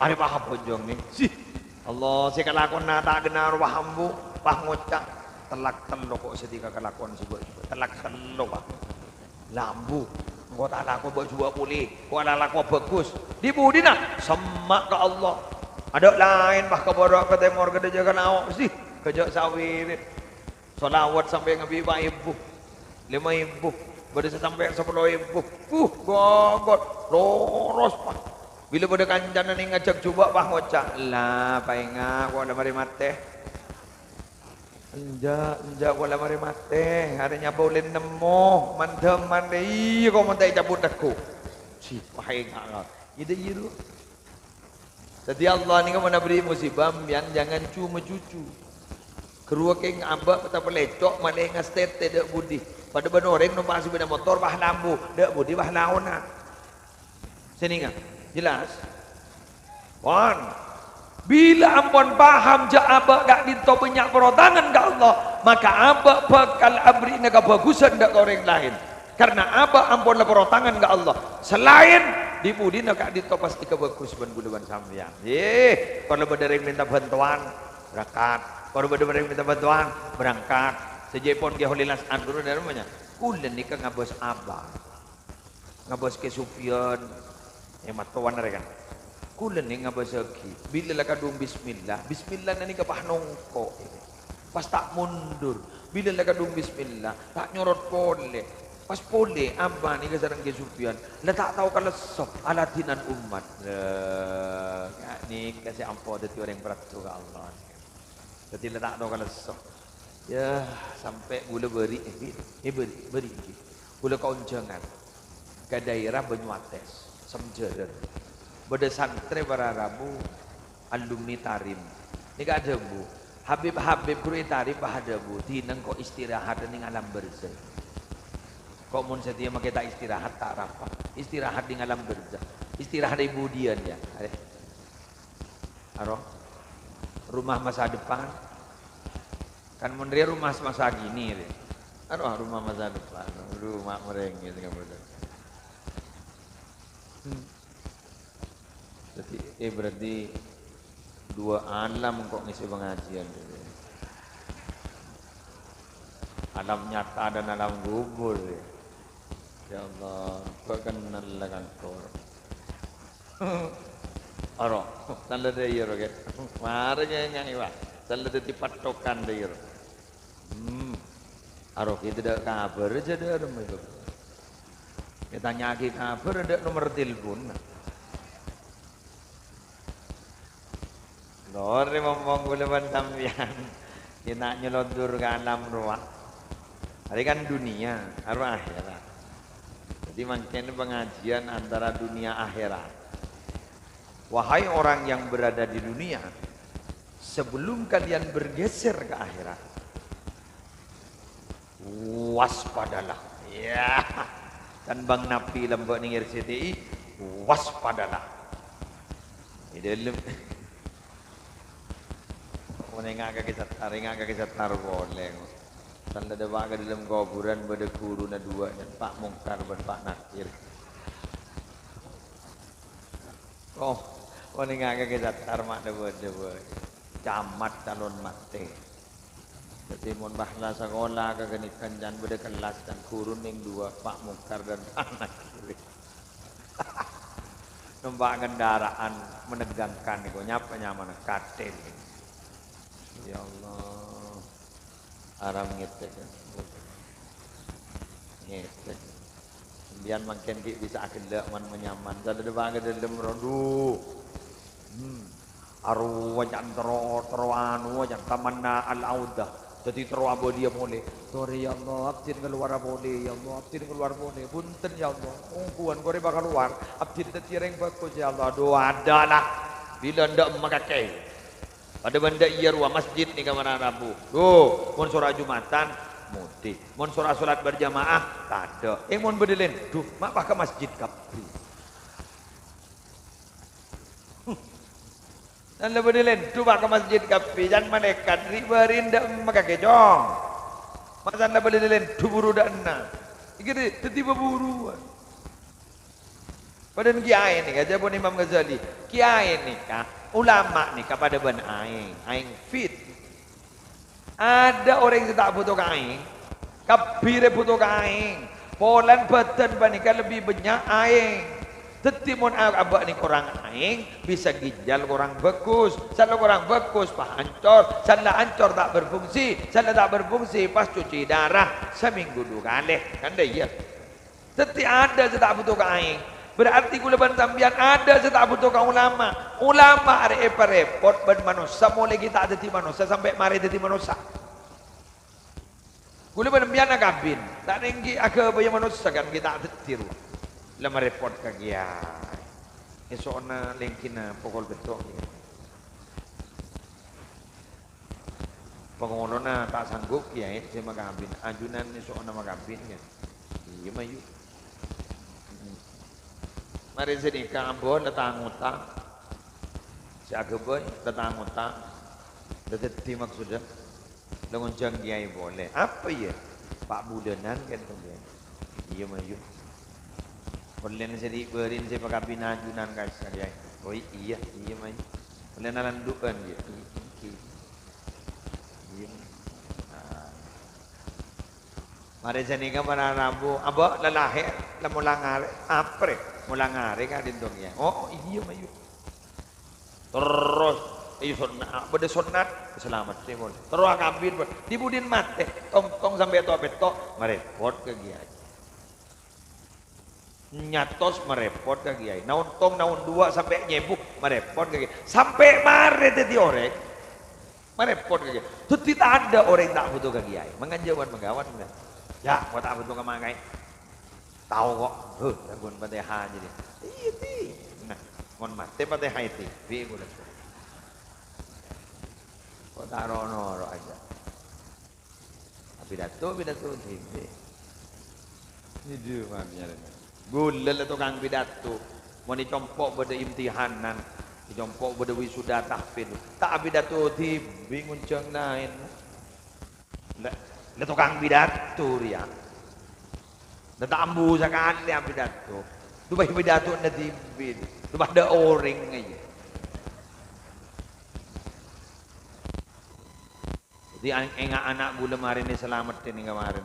Arè pas abhâjâng, Ningsih. Allah, sè kalakowanna ta' ghenna rowa ambu, pas ngoca', "Tellak tello ko' sè dhika kalakowan sè bâ'-jubâ', tellak tello, Pak." Lambu, engko' ta' lako bâ'-jubâ' polè, ko' la lako bhâghus. Dhi-budhina semma' ka Allah. Adâ' laèn, pas ka bârâ', ka tèmor, ka dâjâ, ka lao', sih, ghâjâ' sawirit. Shalawat sampè' ngabi' pa' èbu, lèma èbu, bâdâ sè sampè' sapolo èbu. Buh, goggot, loros, pas. Bilâ bâdâ kancana nèng ngajhâk jubâ', pas ngoca', "La, paènga', ko' la marè matè." Enjâ', enjâ', ko' la marè matè. Arè nyabâ ollè nemmo. Man-dhâman rè. Iyâ, ko' mon ta' ècabut teggu'. Si, wah, enga', enga'. Iyâ, iyâ, ro. Dâddhi, Allah nèko mon aberri' musibah, sampèyan jangan cuma-cucu. Ghâruwa kèng abâ' ta' palecco', malènga satètè dâ' budhi. Padâ bân orèng nompa' sepeda motor, wah, lambu. Dâ' budhi, wah, laona. Sè nènga, jelas? Pon. Bilâ ampon paham jâ' abâ' ka'dinto bânnya' parota'an ka Allah, maka abâ' bhâkal aberri'na kabhâghusân dâ' ka orèng laèn. Karna abâ' ampon la parota'an ka Allah. Salaèn dhi-budhina ka'dinto pastè kabhâghus bân ghulâ bân sampèyan. Yè, parlo bâdâ orèng mènta bhântowan, berangkat. Parlo bâdâ orèng mènta bhântowan, berangkat. Sajâ pon Kè Holilas atur dâ' ramana. Kaulâ nèka ngabâs abâ'. Ngabâs Kè Sufyan, è, mattowan arè kan. Kaulâ nèng ngabâsaghi, bilâ la kadhung bismillah, bismillah nèka pas nongko'. Pas ta' mondur, bilâ la kadhung bismillah, ta' nyorot polè. Pas polè, abâ' nèka sareng Kè Sufyan, la ta' tao kalesso, aladinan ommat. Lha, nèka sè ampo dhâddhi orèng paraddhu ka Allah. Dhâddhi la ta' tao kalesso. Yâ, sampè' kaulâ bâri', eh, bâri', bâri', kaulâ kaonjhângan ka daerah Banyuates, Semjaran. Bâdâ santrè para rabu, alumni Tarim. Nèka adhâbu, Habib-habib ghuru è Tarim pas adhâbu, "Dinah engko' istirahat nèng alam barzah." Ko' mon satèya makè ta' istirahat, ta' arapa. Istirahat nèng alam barzah. Istirahat è budiyân, yâ? Arè. Aro? Rumah masa depan. Kan mon rèya rumah masa kini, rè. Aro, rumah masa depan. Rumah merengge sè kabbhi. Hmm. Jadi, eh, berarti dua alam kok ngisi pengajian, rè. Alam nyata dan alam kubur, rè. Ya Allah, kok kenal lah kantor. Aro, sala dâ' iyâ ro, Kè. Marè ngènga'è, wah. Sala dhâddhi pattokan dâ' iyâ ro. Hmm. Aro, kita dâ' kabhâr jâ dâ' remma itu. Kita nyagi kabhâr, dâ' nomor telepon. Lorè mompong kaulâ bân sampèyan. Kita nyelondur ka alam rowa. Arè kan dunia, aro akhirat. Jadi mangkèn pengajian antara dunia akhirat. Wahai orang yang berada di dunia, sebelum kalian bergeser ke akhirat, waspadalah. Ya. Kan Bang Nabi lambâ' nèng R C T I, waspadalah. È dâlem. Mon enga' ka Kè Sattar, enga' ka Kè Sattar polè. Sala dâpa' ka dâlem kobhurân bâdâ ghuruna duwâ', jân Pak Mungkar bân Pak Nakir. Oh, mon enga' ka Kè Sattar ma' dâpa'-dâpa'. Camat calon matè. Dhâddhi mon bâ' la sakola ka ghânèka can bâdâ kellas, can ghuru nèng duwâ', Pak Mungkar dan Pak Nakir. Nompa' kendaraan menegangkan nèko, nyapa nyamana? Kathèl. Ya Allah. Aram ngètèk. Ngètèk. Sampèyan mangkèn ghi' bisa aghellâ' man-, manyaman. Sala dâpa' ka dâlem rowa. Hmm. Arowa can terro, terro anu can tamanna al-audah. Dhâddhi terro abâliyâ polè. Sorè, ya Allah, abdhina kalowara polè, ya Allah, abdhina kalowar polè. Bhunten, ya Allah. Ongghuwân korè bâ' kalowar. Abdhina dhâddhi orèng bhâghus, ya Allah. Adhu, adâ' la. Bilâ endâ' emma kakè. Padâ bân dâ' iyâ rowa masjid nèka mara rabu. Dhu, mon sora Jumatan, modi. Mon sora solat berjamaah, tadâ'. È, mon bâdâ lèndhu, ma' pas ka masjid kabbhi. Nan la bâdâ lèndhu pas ka masjid kabbhi, can malaèkat, ri'-bâri' endâ' emma kakè, Cong. Ma' san la bâdâ lèndhu buru dâ' enna'. Iki dâ-, dhâddhi bâburuwân. Padâna kèyaè nèka, jâwâbbhâ Imam Ghazali. Kèyaè nèka, ulama nèka padâ bân aèng, aèng fit. Adâ' orèng sè ta' bhuto ka aèng, kabbhi rè bhuto ka aèng. Polana bhâdhân panèka lebbi bânnya' aèng. Dhâddhi mon a-, abâ' nèka korang aèng, bisa ginjal korang bhâghus. Sala korang bhâghus, pas ancor. Sala ancor ta' berfungsi. Sala ta' berfungsi, pas cuci darah. Samènggu du kalè. Kan dâ' iyâ? Dhâddhi adâ' sè ta' bhuto ka aèng. Berarti kaulâ bân sampèyan adâ' sè ta' bhuto ka ulama. Ulama arè èparèpot bân manossa, molaè ghi' ta' dhâddhi manossa sampè' marè dhâddhi manossa. Kaulâ bân sampèyan akabin, ta' nèngghi aghâbâyâ manossa kan ghi' ta' dhâddhi rowa. La marèpot ka kèyaè. Èso'na lèngghina pokol pètto' kèyaè. Pangolona ta' sanggup, kèyaè sè makabin. Ajunan èso'na makabin, kan? Iyâ, mayu. Marè sè nèka, ambu la ta-ngota. Sè aghâbây, la ta-ngota. La dhâddhi maksodda. La ngonjhâng kèyaè polè. Apa, iyâ? Pa' bulânan, kan, sampèyan. Iyâ, mayu. Polana sè ri'-bâri'na sè pakabin ajunan ka'issa, kèyaè. Oh, iyâ, iyâ, mayu. Polana landhu'ân, iyâ. Iyâ. Iyâ. Nah. Marè sanèka para rabu, abâ' la lahèr, la molang arè, aprè, molang arè ka'dinto kèyaè. Oh, iyâ, mayu. Terros, iyâ sonnat, bâdâ sonnat, salamet, sè molè. Terros akabin, bâ-, dhi-budhina matè, tong-tong sampè' to-petto', marèpot ka kiyaè. Nyatos marèpot ka kiyaè. Naon tong, naon duwâ' sampè' nyèbu, marèpot ka kiyaè. Sampè' marè dhâddhi orèng, marèpot ka kiyaè. Dhâddhi tadâ' orèng ta' bhuto ka kiyaè. Mangkana jhâ' bân mangkaon, yâ, ko' ta' bhuto ka mangkaè. Tao ko'. Huh, laghuna Fatihah jârèya. Iyâ, ti. Nah, mon matè Fatihah ètèbhi kaulâ. Ko' ta' ro'-noro' ajâ. Apidato, pidato dhibi'. Dhibi' mabiyarana. Ghulâ la tokang pidato. Mon è compo' bâdâ imtihanan, è compo' bâdâ wisuda tahfidz. Ta' apidato dhibi' ngonjhâng laèn. Lè, lè tokang pidato rèya. Lè ta' ambu sakalè apidato. Dupa pidatona dhibi'. Dupa tadâ' orèng aja. Dhâddhi, ang-, ènga' ana' ghulâ marèna salamet nèng kamarèn.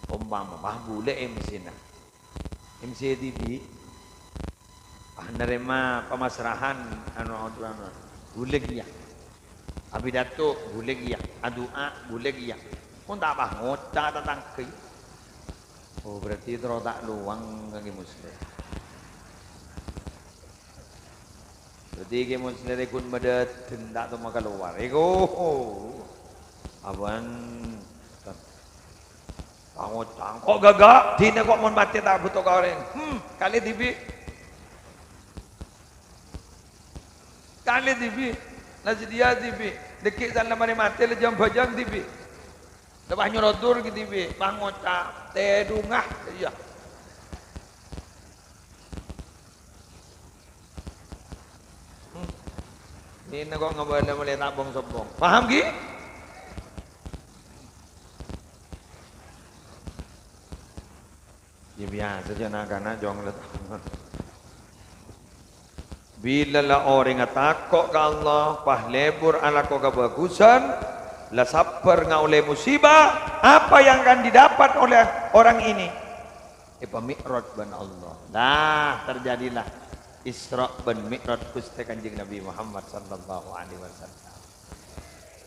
Ompama, wah, ghulâ M C-na. M C dhibi', ah, narèma pamasrahan, anu, anu, anu, ghulâ kèya. Apidato, ghulâ kèya. Adu'a, ghulâ kèya. Mon ta' pas ngoca' tatangghâ, yâ. Oh, berarti terro ta' lowang ka Kè Musleh. Berarti Kè Musleh rè ghun madâteng ta' tomma kalowar. Èko. Abân. Pangoca'an, ko' ghâgâ', dinah ko' mon matè ta' bhuto ka orèng. Hmm, kalè dhibi'. Kalè dhibi'. La sadhiyâ dhibi'. Dhâggi' san la marè matè la jhâng-bhâjâng dhibi'. La pas nyoro dur ghi' dhibi'. Pas ngoca', tèdhungnga. Iyâ. Hmm. Dinah ko' ngabâlâ malè ta' bhong-sobbhong. Paham, ghi? Yâ, biyasa jhâ' na'-kana' jhâng la ta'. Bilâ la orèngnga tako' ka Allah, pas lebur alako kabhâghusân, la sabbhâr ngaollè musibah, apa yang akan didapat oleh orang ini? Èpami'raj bân Allah. Nah, terjadilah Isra' bân Mi'raj Ghustè Kanjeng Nabi Muhammad sallallahu alaihi wasallam.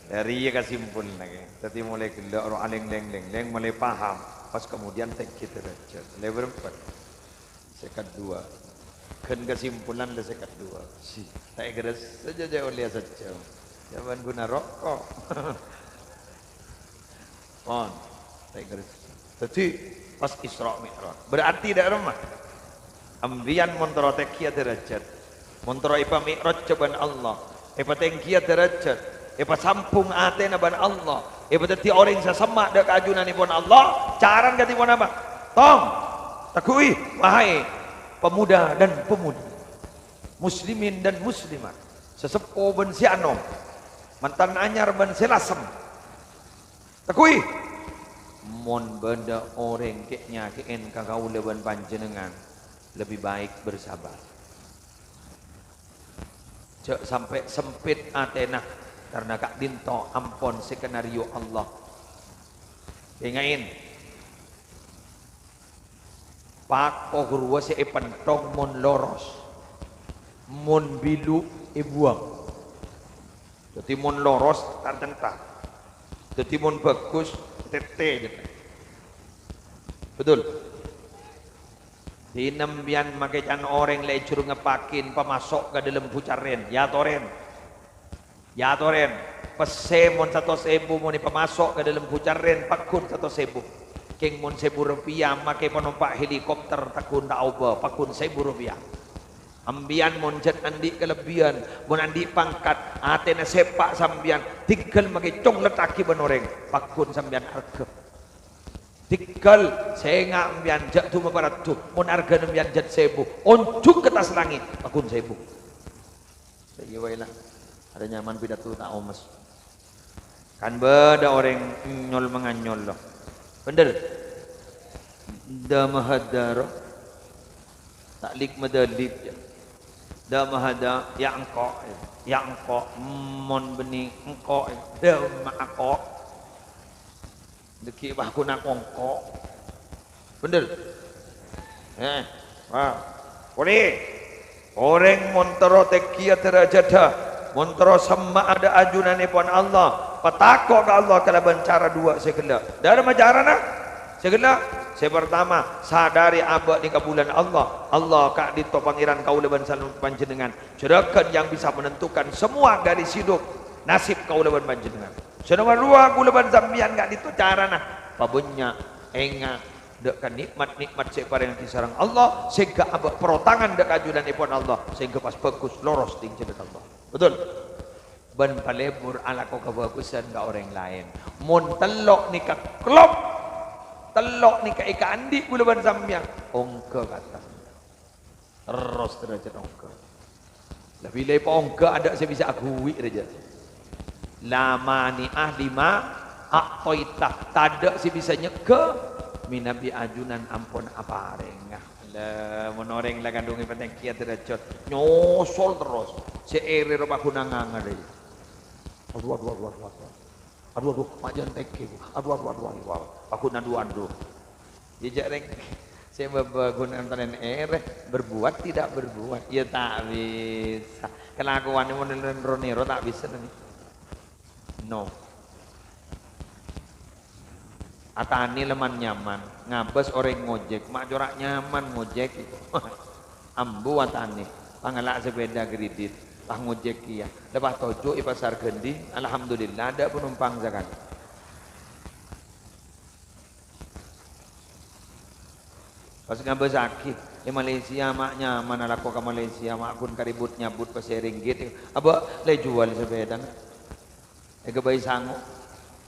Dhâri iyâ kasimpulanna, ghi. Dhâddhi molaè ghellâ' ro alèng-lèng-lèng-lèng, molaè paham. Pas kemudian tèngghi dârâjhât. Lè bârâmpa? Sèket duwâ'. Ghân kasimpulan lè sèket duwâ'. Si, ta' èghârâssa jhâ' jhâ' ollè sajjhâm. Jhâman ghuna roko'. Pon, ta' èghârâssa. Dhâddhi, pas Isra' Mi'raj. Berarti dâ' remma. Embiyan mon terro tèngghiyâ dârâjhât, mon terro èpami'rajjhâ bân Allah, èpatèngghiyâ dârâjhât, èpasambhung atèna bân Allah, èpadhâddhi orèng sè semma' dâ' ka ajunanèpon Allah, carana kadhi ponapa? Tong, tegghu'i, wahai pemuda dan pemudi, muslimin dan muslimat, sè seppo bân sè anom, mantan anyar bân sè lasem. Tegghu'i! Mon bâdâ orèng kè'-nyakè'è ka kaulâ bân panjhennengngan, lebbi baik bersabar. Jhâ' sampè' sempit atèna, karna ka'dinto ampon sè èkanarèyo Allah. Ènga'è, pako ghâruwa sè èpenthong mon loros, mon bilu èbuwâng. Dhâddhi, mon loros, tar-cèntar. Dhâddhi, mon bhâghus, tètè, jhâ'. Betul? Dinah sampèyan makè can orèng la èjhurungngèpaghin pamaso' ka dâlem bucarrèn, yâ torèn. Yâ torèn. Pèssè mon satos èbu mon èpamaso' ka dâlem bucarrèn, pagghun satos èbu. Kèng mon sèbu rupiah makè panompa' helikopter, tagghun ta' obâ, pagghun sèbu rupiah. Sampèyan mon jhât andi' kalebbiyân, mon andi' pangkat, atèna sèpa' sampèyan, tinggal makè conglettaghi bân orèng, pagghun sampèyan arghâ. Tinggal sènga' sampèyan jhâ' duma paraddu, mon arghâna sampèyan jhât sèbu, onjhung ka attas langngè', pagghun sèbu. Sè iyâ bhâi la, arè nyaman pidato ta' omes. Kan bâdâ orèng nyol-manganyol, lo. Bhender? Dâ' mahadâ, ro. Ta' lik-madâlik, yâ. Dâ' mahadâ, yâ engko', yâ. Yâ engko', mon bânnè engko', yâ. Dâ' ma' engko'. Dhâggi' bâ' ghuna kongko'. Bhender? Eh, wah. Polè. Orèng mon terro tènggiyâ dârâjhâddhâ, mon terro semma'a dâ' ajunanèpon Allah, patako' ka Allah kalabân cara duwâ' sè ghellâ'. Dhâremma carana? Sè ghellâ', sè partama, sadhâri abâ' nèka bulân Allah. Allah ka'dinto Pangèran kaulâ bân san-, panjhennengngan. Juragan yang bisa menentukan semua garis hidup, nasib kaulâ bân panjhennengngan. Sè nomer duwâ', kaulâ bân sampèyan ka'dinto carana pabânnya', enga', dâ' ka nè'mat-nè'mat sè èparèngaghi sareng Allah, sèngghâ abâ' parottangan dâ' ka ajunanèpon Allah, sèngghâ pas bhâghus, loros dâri jhâlân Allah. Betul? Bân palebur alako kabhâghusân ka orèng laèn. Mon tello' nèka klop, tello' nèka èkaandi' kaulâ bân sampèyan, ongghâ kata. Terros dârâjhât ongghâ. La bilâ èpaongghâ adâ' sè bisa aguwi' rèya. La mani'a lima a'thaita, tadâ' sè bisa nyegghâ mènabi ajunan ampon aparènga. La, mon orèng la kandhungè patènggiyâ dârâjhât, nyosol terros. Sè èrè rowa paghun ngangan rèya. Adu, adu, adu, adu, adu. Adu, adu, ma' jhân tèngghi, Bu. Adu, adu, adu, adu, adu. Paghun adu, adu. Yâ, jhâ' rèng sè bâbâ ghun èntarèn èrè, berbuat tidak berbuat. Yâ, ta' bisa. Kalakowanna mon ro-nèro ta' bisa, nèng. No. Atanè la man-nyaman, ngabâs orèng ngojek, ma' cora' nyaman ngojek. Ambu atanè, pangala' sepèda kredit, pas ngojek kèya. La pas toju' è Pasar Gandhi, alhamdulillah, adâ' panompang sakalè. Pas ngabâsaghi, è Malaysia, ma' nyaman alako ka Malaysia, ma' ghun karibut nyabut pèssè ringgit. Abâ' la èjhuwâl sepèdana. Èghâbây sango.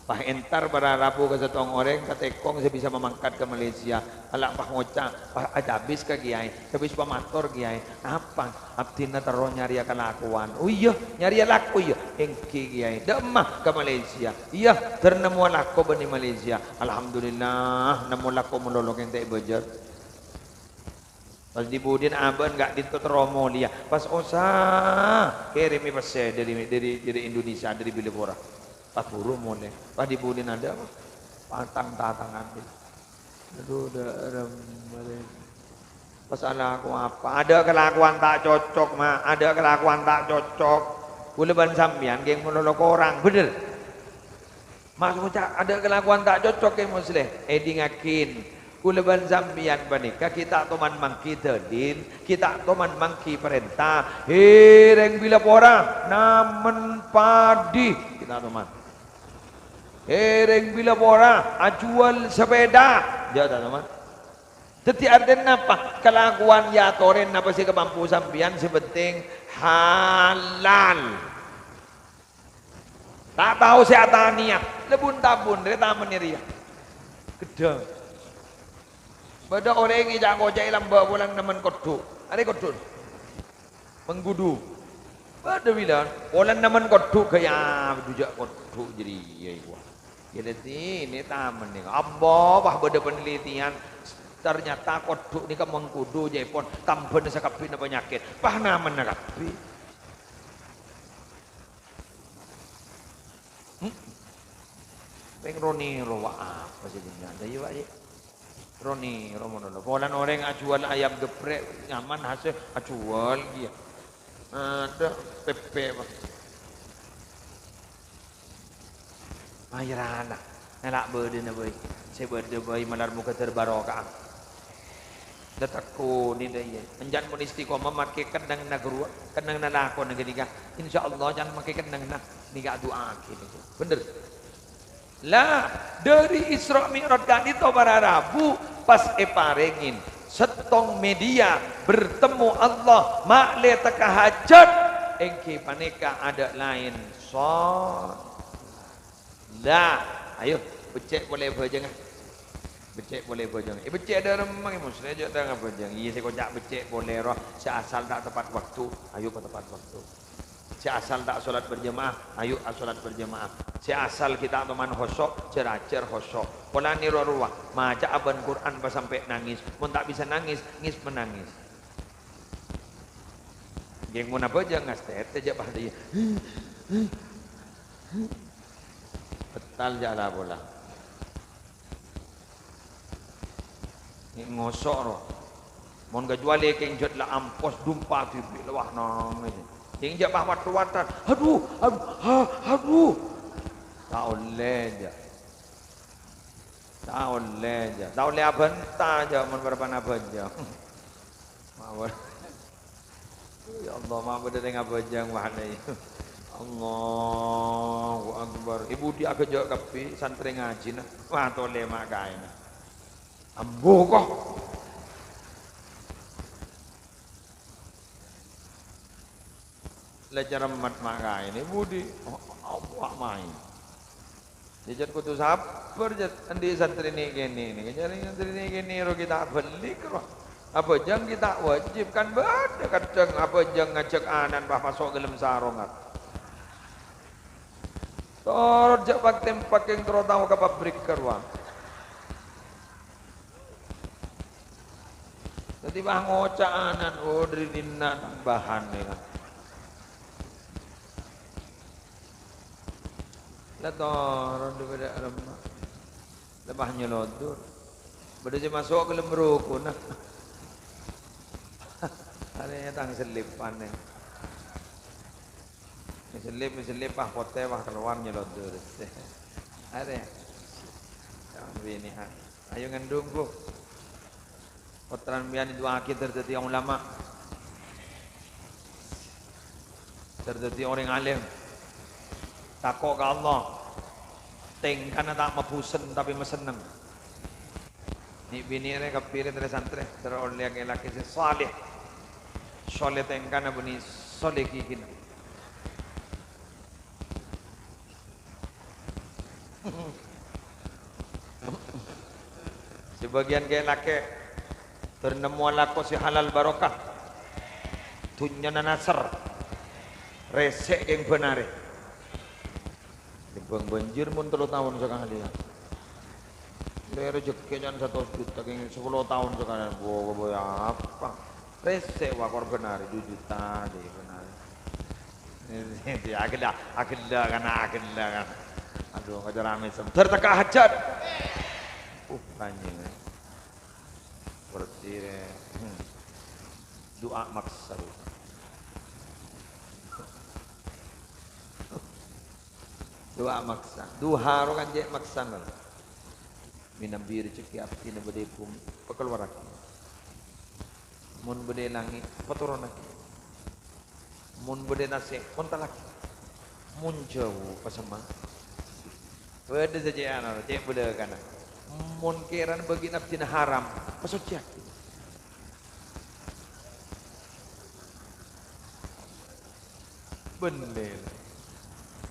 Pas èntar para rabu ka sèttong orèng, ka tèkong sè bisa mamangkat ka Malaysia. Ala pas ngoca', pas acabis ka kèyaè, cabis pamator kèyaè. Apa? Abdhina terro nyarèya kalakowan. Oh iyâ, nyarèya lako iyâ? Èngghi, Kèyaè. Dâ'emma? Ka Malaysia. Iyâ, ter nemmowa lako bânnè Malaysia. Alhamdulillah, nemmo lako malolo kèng ta' èbâjâr. Pas dhi-budhina abâ'na ka'dinto terro molèya. Pas osa, kèrèmè pèssè dâri, dâri, dâri Indonesia, dâri Bilapora. Pas buru molè. Pas dhi-budhina adâ', patang-tatangan. Adu, dâ' remma rè. Pas alako apa? Adâ' kalakowan ta' cocok, Ma'. Adâ' kalakowan ta' cocok. Kaulâ bân sampèyan kèng malolo korang, bhender? Ma' ngoca' adâ' kalakowan ta' cocok, Kè Musleh. Èdingngaghi, kaulâ bân sampèyan panèka ghi' ta' toman mangghi dalil, ghi' ta' toman mangghi parènta. Hè, rèng Bilapora, namen padhi. Ghi' ta' toman. Hè, rèng Bilapora, ajhuwâl sepèda. Jhâ' ta' toman. Dhâddhi artèna napa? Kalakowan èyatorè napa sè èkamampo sampèyan, sè pentèng halal. Ta' tao sè atanèya, la bun-tabun rè tamennè rèya. Ghedhâng. Bâdâ orèng èca'-koca'è lambâ' polana nemmen kodhu'. Arè kodhu'. Mengkudu. Bâdâ bilân, polana nemmen kodhu' ghâ' èabudhujâ' kodhu' jârèya, èkowa. Yâ, dhâddhi, nè tamennè. Apa, pas bâdâ penelitian, ternyata kodhu' nèka mengkudu, jâèpon, tambhâna sakabbhiyânna panyakèt. Pas namenna kabbhi. Hmm? Pèng ro-nèro, wa' apa sè bânnya'? Dâ' iyâ, Pak, yâ. Ro-nèro malolo. Polana orèng ajhuwâl ayam geprek, nyaman hasè ajhuwâl kèya. Adâ' pèpè, Pak. Aèrana, ngala' bâdâna bhâi. Sè bâdâ bhâi malar moghâ ter barokah. La tekkunè dâ' iyâ. Enjân mon istiqomah make kennengnganna ghâruwa, kennengnganna lakona ghânèka. Insyaallah can make kennengnganna nèka adu'aaghi nèka. Bhender. La, dâri Isra Mi'raj ka'dinto para rabu pas èparèngè sèttong media bertemu Allah ma'lè tekka hajat, èngghi panèka adâ' laèn so-, La, ayo, beccè' polè bhâjângnga. Beccè' polè bhâjângnga. Eh, beccè' dâ' remma, Kè Musleh, jhâ' ta' ngabhâjâng. Iyâ, sè koca' beccè' polè rowa, sè asal ta' tepat waktu, ayo ka tepat waktu. Sè asal ta' sholat berjamaah, ayo asolat berjamaah. Sè asal ghi' ta' toman khusyu', jhâr-ajhâr khusyu'. Polana rowa-rowa, maca'a bân Qur'an pas sampè' nangès. Mon ta' bisa nangès, ngès menangès. Ghi' mon abhâjâng ngastètè jhâ' pas iyâ. Petal jhâ' la-pola. Nè' ngoso' rowa. Mon kacuali kèng jhât la ampos dumpa dhibi' la wah nangès. Kèng jhâ' pas watto-wattan, "Adu, adu, ha, adu." Ta' ollè, jhâ'. Ta' ollè, jhâ'. Ta' ollè abhânta, jhâ', mon parappa'na abhâjâng. Mawon. Ya Allah, ma' bâdâ sè ngabhâjâng, wah, nè. Allahu Akbar. È budi aghâjâ' kabbhi santrè ngajhina. Wah, tolè ma' kaèna. Ambu, ko'. La caremmet ma' kaèna, è budi? Oh, Allah, maèn. Jhâjhân kodhu sabbhâr, jhâ', andi' santrè nè'-kènè' nèka. Jhâ' santrè nè'-kènè' ro ghi' ta' bellî, ro. Abhâjâng ghi' ta' wajib, kan bâdâ kadhâng abhâjâng ngajhâk ana'na pas maso' ḍâlem sarongnga. Torot jhâ' pak-tempak kèng terro tao ka pabrik ka rowa. Dhâddhi, pas ngoca' ana'na, "Oh, dhâri dinna' tambahan, ya." La toron dâ' bâdâ remma. La pas nyelodor. Bâdâ sè maso' ka ḍâlem rokona. Arè tang sellipan, ya. Sellip, sellip, pas potè, pas kalowar nyelodor. Arè. Yang bini, ah. Ayo ngandung, Bu. Pottrana sampèyan èdu'aaghi ter dhâddhi ulama. Ter dhâddhi orèng alim. Tako' ka Allah. Tèngkana ta' mabusen, tapè masenneng. Nè'-binè' rè kabbhi rè, trè-santrè, ter ollè lakè sè saleh. Saleh tèngkana bânnè saleh ghigina. Sabâgiyân kè-, lakè' ter nemmowa lako sè halal barokah. Dhunnyana nasèr. Rèsè' kèng bân arè. Tèmbhâng bânjir mon tello taon sakalè, ya. Lè rejhekkè can satos juta, kèng sapolo taon sakalè. Bo-, bo-, apa? Rèsè' wa kor bân arè, du juta, dè, bân arè. Aghellâ', aghellâ', kana aghellâ', kana. Adu, kaca ramè sem. Ter teka hajat. Uh, panjang, ya. Berarti, hmm. Du'a maksa. Du'a maksa. Duha ro kan cè' maksana. Mènabi rejhekkè abdhina bâdâ è bhumè, pakalowaraghiyâ. Mon bâdâ è langngè', patoronnaghiyâ. Mon bâdâ è tasè', ontallaghi. Mon jhâu, pasemma. Bâdâ sè cè' ana, cè' bâlâkana. Mon kèrana bâgiânna abdhina haram, pasocèyaghi. Bhender.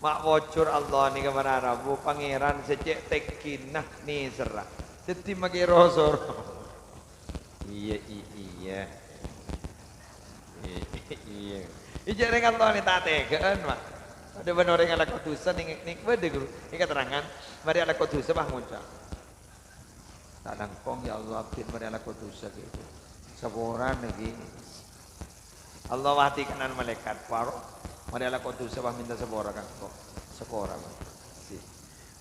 Ma' pojhur Allah nèka mara rabu, Pangèran sè cè' tèngkina nèserra. Dhâddhi makè rosor. Iyâ, i-, iyâ. I-, iyâ. Ijâ rèng Allah nè ta' tèghâ'ân, ma'. Bâdâ bân orèng alako dhusa nèng, nèng bâdâ, ghuru. Nèng katerrangan, marè alako dhusa, pas ngoca'. Ta' langkong, ya Allah, abdhina marè alako dhusa, gitu. Saporana, ghi. Allah wati kanan malaèkat, "Paro, marè alako dhusa, pas mènta sapora ka engko'." Sapora, Pak. Si.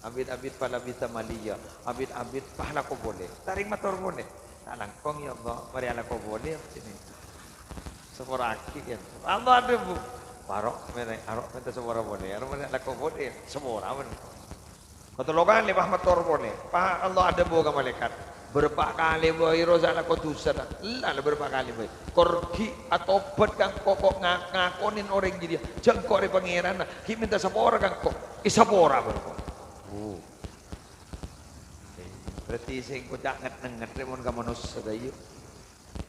Abit-abit falabitsa maliya, abit-abit pas alako polè. Tarèng mator polè. Ta' langkong, ya Allah, marè alako polè, abdhina. Sapora'aghi, kan. Allah adhâbu, "Paro, mènta, aro, mènta sapora polè. Aro marè alako polè, sapora, bân." Katello kalè pas mator polè. Pas Allah adhâbu ka malaèkat, "Bârâmpa kalè bâi ro sè alako dhusa, ta'?" "Ella, la bârâmpa kalè bâi." "Kor ghi' atobhât ka engko', ko' nga-, ngakonè orèng jârèya jhâ' engko' rè Pangèranna, ghi' mènta sapora ka engko'." Èsapora bân engko'. Oh. Berarti sè ngoca' nget-nengnget rè mon ka manossa, ta' iyâ?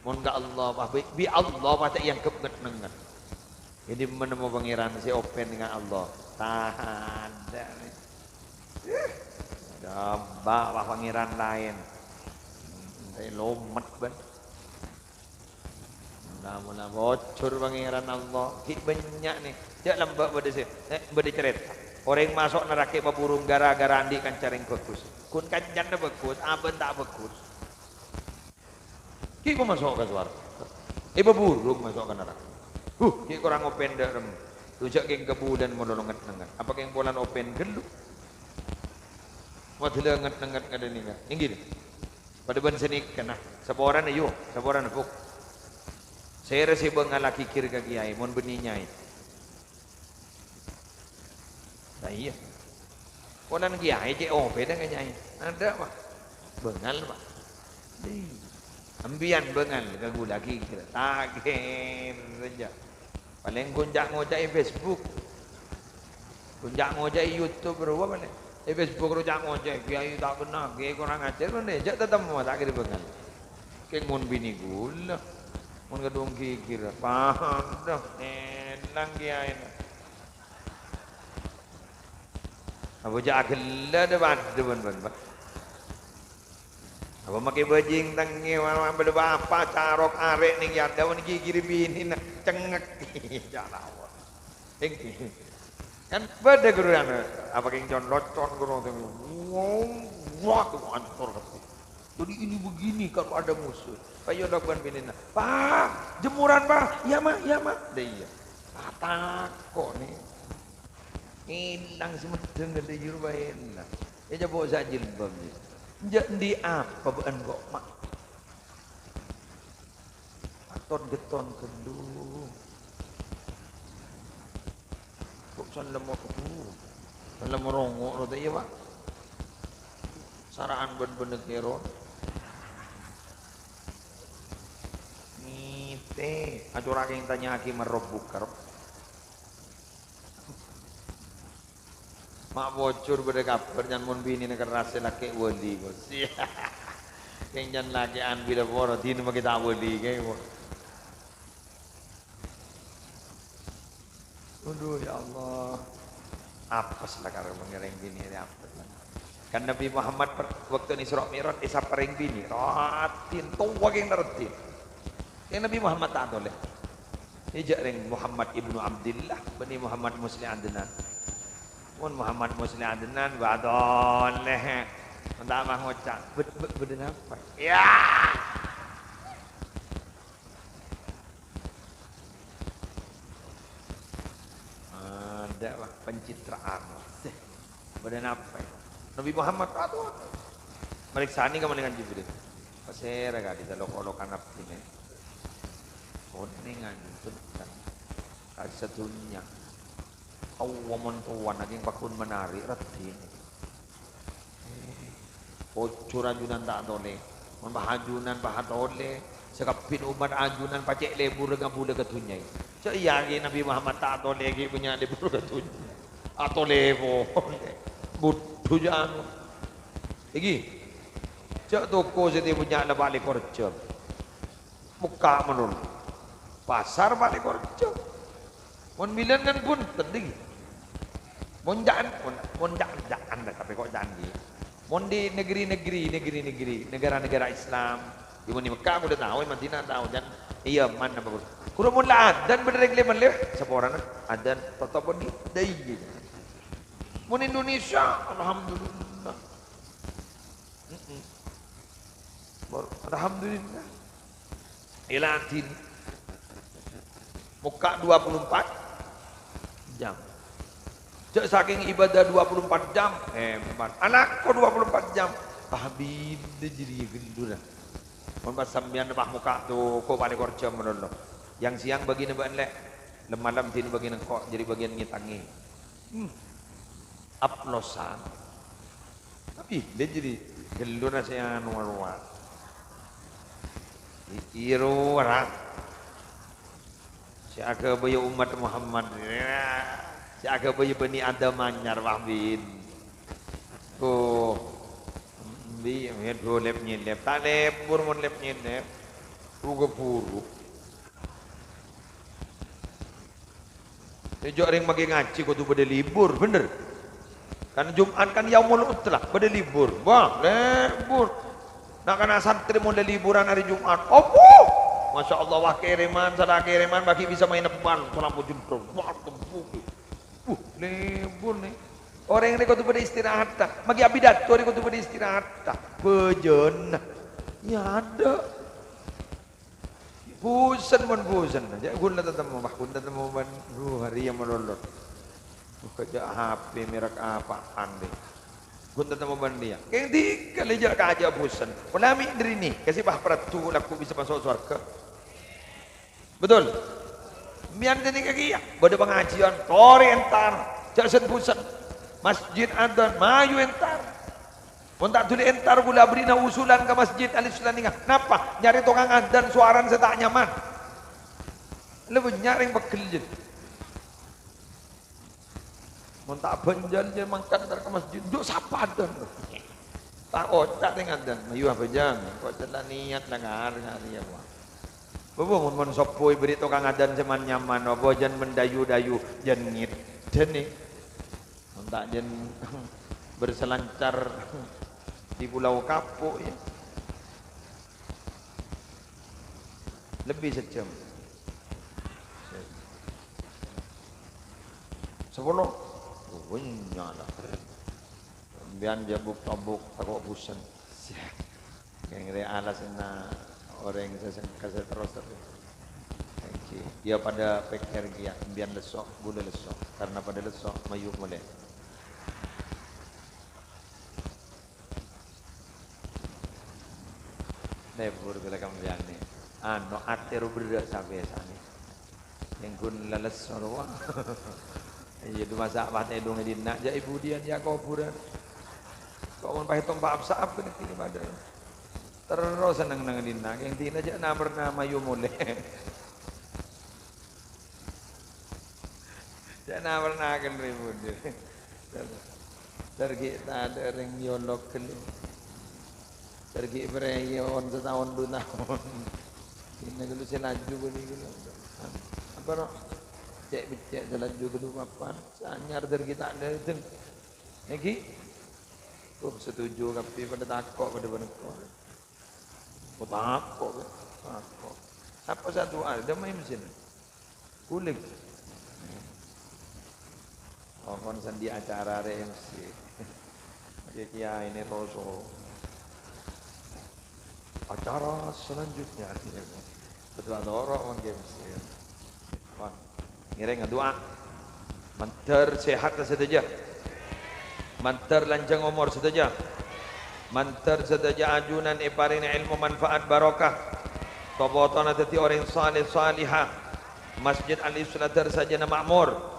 Mon ka Allah, pas bi', bi' Allah pas ta' èangghep nget-nengnget. È dimma nemmo Pangèran sè open ka Allah? Tadâ'. Coba, pas Pangèran laèn. Entar lomet, bân. Mula-mula bocor Pangèran Allah. Ghi' bânnya' nè. Jhâ' lambâ' bâdâ sè, eh, bâdâ carèta. Orèng maso' naraka èpaburung ghârâ-ghârâ andi' kanca rèng bhâghus. Ghun kancana bhâghus, abâ'na ta' bhâghus. Ghi' pamaso' ka sowarghâ. Èpaburung maso' ka naraka. Huh, ghi' korang open dâ' remma. Jhâ' kèng ka bulân malolo nget-nengnget. Apa kèng polana open ghâllu? Wadhâlâ nget-nengnget kadhâng nèka. Èngghi. Padâ bân sanèka, nah. Saporana, yu. Saporana, Bu'. Sèra sè bângal aghigir ka kèyaè, mon bânnè nyaè. La iyâ. Polana kèyaè cè' obâna ka nyaè. Adâ', Pak. Bângal, Pak. Iyâ. Sampèyan bângal ka ghulâ aghigir. Ta' kèra, jâ. Palèng ghun ca'-ngoca' è Facebook. Ghun ca'-ngoca' è YouTube rowa palèng. È Facebook rowa ca'-ngoca', "Kèyaè ta' kennal, kèyaè korang ajhâr," mending jâ' tatemmo, ta' kèra bângal. Kèng mon binè ghulâ, mon kadhung ghighir, padâ, èlang kèyaèna. Apa jâ' aghellâ' dâ-, padâ bân, bân, Pak. Apa makè bhâjheng tengngè, wah, wah, bâdâ bapa' carok arè' nèng è adâ' mon ghighir binèna, cengngek. Ya Allah. Èngghi. Kan bâdâ ghuru anu, apa kèng con-locon ghuru sèng, wah, wah, tuh ancor kabbhi. Jadi ini begini kalau ada musuh. Payu lakukan binèna, "Pak, jemuran, Pak." "Iya, Ma', iya, Ma'." Lah iyâ. Ah, tako' nè. Èlang sè meddheng ghâllu juru bâ'na. Ècapo' sa' jilbab, jâ. Jâ' andi' apa bâ'na kok, Ma'? Aton getton ghâllu. Kok salem, aduh. Salem rongo' ro ta' iyâ, Pak? Sara'an bân bânnè kèron. Ngètè, acora kèng tanya'aghi man rabbuka, ro. Ma' pojhur bâdâ kabhâr, can mon binèna kerras sè lakè' wali, Bos. Kèng can lakè'an bilâ pora, dinah makè ta' wali, kaè, Bos. Aduh, ya Allah. Apes la karè pangèrèng binè rè apes la. Kan Nabi Muhammad per-, bâkto Isra Mi'raj èsapa rèng binè, raddhin, towa kèng raddhin. Kèng Nabi Muhammad ta' atolè. Iyâ jâ' rèng Muhammad ibnu Abdillah, bânnè Muhammad Musleh Adnan. Mon Muhammad Musleh Adnan, bâ' atolè. Mon ta' mangoca', "Bâd-, bâd-, bâdâ napa?" Ya! Adâ', Pak, pencitraan. Sè, bâdâ napa? Nabi Muhammad, aduh, aduh. Marèksanè ka malèngan Jibril. Pasèra ka'dinto lo'-kolo'an abdhina? Onèng, anjhur, kan. Ka sadhunnya. Awa mon towana kèng pagghun manarè' raddhin. Pojhur ajunan ta' atolè. Mon pas ajunan pas atolè, sakabbhina ommat ajunan pacè' lebur ngabulâ ka dhunnya. Sè iyâ ghi Nabi Muhammad ta' atolè ghi' bânnya' lebur ka dhunnya. Atolè polè. Budhu jâ' anu. Èngghi. Jâ' toko sè tè bânnya' la pa' lèkor jam. Mokka' malolo. Pasar pa' lèkor jam. Mon bilân kan bhunten, ghi. Mon ca'an, mon, mon ca'an, ca'an, tapè kok ca'an, ghi. Mon di negeri-negeri, negeri-negeri, negara-negara Islam, di, mon di Mekka, aku udah tahu, di Madinah tahu, dan iya, mana bagus. Kuro mon la adan, bener yang lima lewat, saporana adan, totopon, ghi, dai, gitu. Mon Indonesia, alhamdulillah. Mm-mm. Alhamdulillah. Èladhin. Mokka' dua puluh empat jam. Jâ' sakèng ibadah dua puluh empat jam, hebat. Alako dua puluh empat jam. Tahbib jârèya ghelluna. Mon pas sampèyan pas mokka' toko pa' lèkor jam malolo. Yang siang bâgina bâ'na, Lè'. Lem-malem dinah bâgina engko', jârèya bâgiyân ngètangè. Hmm. Aplosan. Tapè, dâ' jârèya ghelluna sè anu rowa. Iki rowa, ra. Sè aghâbâyâ ommat Muhammad. Sè aghâbâyâ Bani Adam anyar, wah, bin. Tuh. Bi, bi, do lep-nyelep. Ta' lebur mon lep-nyelep. Ruga buru. Sè jâ' rèng maghi ngajhi kodhu bâdâ libur, bhender? Kan Jum'at kan Yaumul Uthlah, bâdâ libur. Wah, lebur. Na'-kana' santrè mon la liburan arè Jum'at, opo? Masya Allah, wah, kèrèman, sala kèrèman, bâgi bisa maèn bal, salampo jendrong. Wah, tembung. Wuh, lebur, nè. Orèng rè kodhu bâdâ istirahatta. Maghi abidato rè kodhu bâdâ istirahatta. Bhâjâna. Iyâ, adâ'. Bhusen mon bhusen, jâ' ghun la tatemmo, wah, ghun tatemmo bân, duh, arèya malolo. Buka jâ' H P merek apaan, deh. Ghun tatemmo bân dhiyâ. Kèng dhika lè jâ' kajâ' bhusen. Pola mè' dhâri nè, kasè pas paraddhu lagghu bisa maso' sowarghâ. Betul? Mbiyan ghânèka kèya, bâdâ pangajiyân, torè entar, jhâ' sen-bhusen. Masjid adzan, mayu entar. Mon ta' dhuli entar, kaulâ abherri'âna usulan ka Masjid Al-Islam nèka. Napa? Nyarè tokang adzan sowarana sè ta' nyaman. La bânnya' rèng pegghel, jân. Mon ta' bânjâl, jân, mangkat entar ka masjid, "Jhâ' sapa adzan?" Ta' oca' rèng adzan, "Mayu, abhâjâng, engko' cella' niyat la ngar-, ngarèya, wah." Bâbâ, mon, mon sobbhu èberri' tokang adzan sè man-nyaman, apa jân mendayu-dayu, jân ngèdhâni. Mon ta' jân berselancar di Pulau Kapuk, ya. Lebbi sajjhâm. Sapolo. Oh, bânnya' la. Sampèyan jhâ' buk-tobuk, tako' bhusen. Kèng rè alasanna orèng sè sengka sè terros tapè. Èngghi. Iyâ padâ pèkkèr kèya, sampèyan lesso, kaulâ lesso. Karena padâ lesso, mayu molè. Lebur kaulâ sampèyan nè. Anu, atè ro berrâ' sapè sanè. Sèngghun lalesso rowa. Iyâ, du masa' patè dhu è dinna', jhâ' è budiyân, yâ, kobhurân. Kok mon paètong pa' sa'ap nèkè padâ. Terros senneng neng è dinna', kèng dinna' jhâ' na-, pernah mayu molè. Jhâ' na-, pernah kèng ribut. Ter-, tergi' tadâ' rèng nyolok ghâllu. Tergi' preyon sataon du taon. Dinna' ghâllu sè laju ghâllu. Apa, no? Cè'-beccè' sè laju ghâllu papan. Sè anyar tergi' ta' dâteng. Èngghi? Oh, setuju kabbhi, padâ tako' padâ panèko. Oh, tako', tako'. Sapa sè adu'a? Dâ' mayu mesin. Kulik. Oh, kon sandi acara rè M C. Oke, kiyaè nè roso. Acara selanjutnya. Betul, atoro' mon M C. Kon. Ngèrèng adu'a. Mandhâr sehatta sadhâjâ. Mandhâr lanjhâng omor sadhâjâ. Mandhâr sadhâjâ ajunan èparèngè èlmo manfaat barokah. To-potona dhâddhi orèng saleh salihah. Masjid Al-Islah dhâr sajâna ma'mor.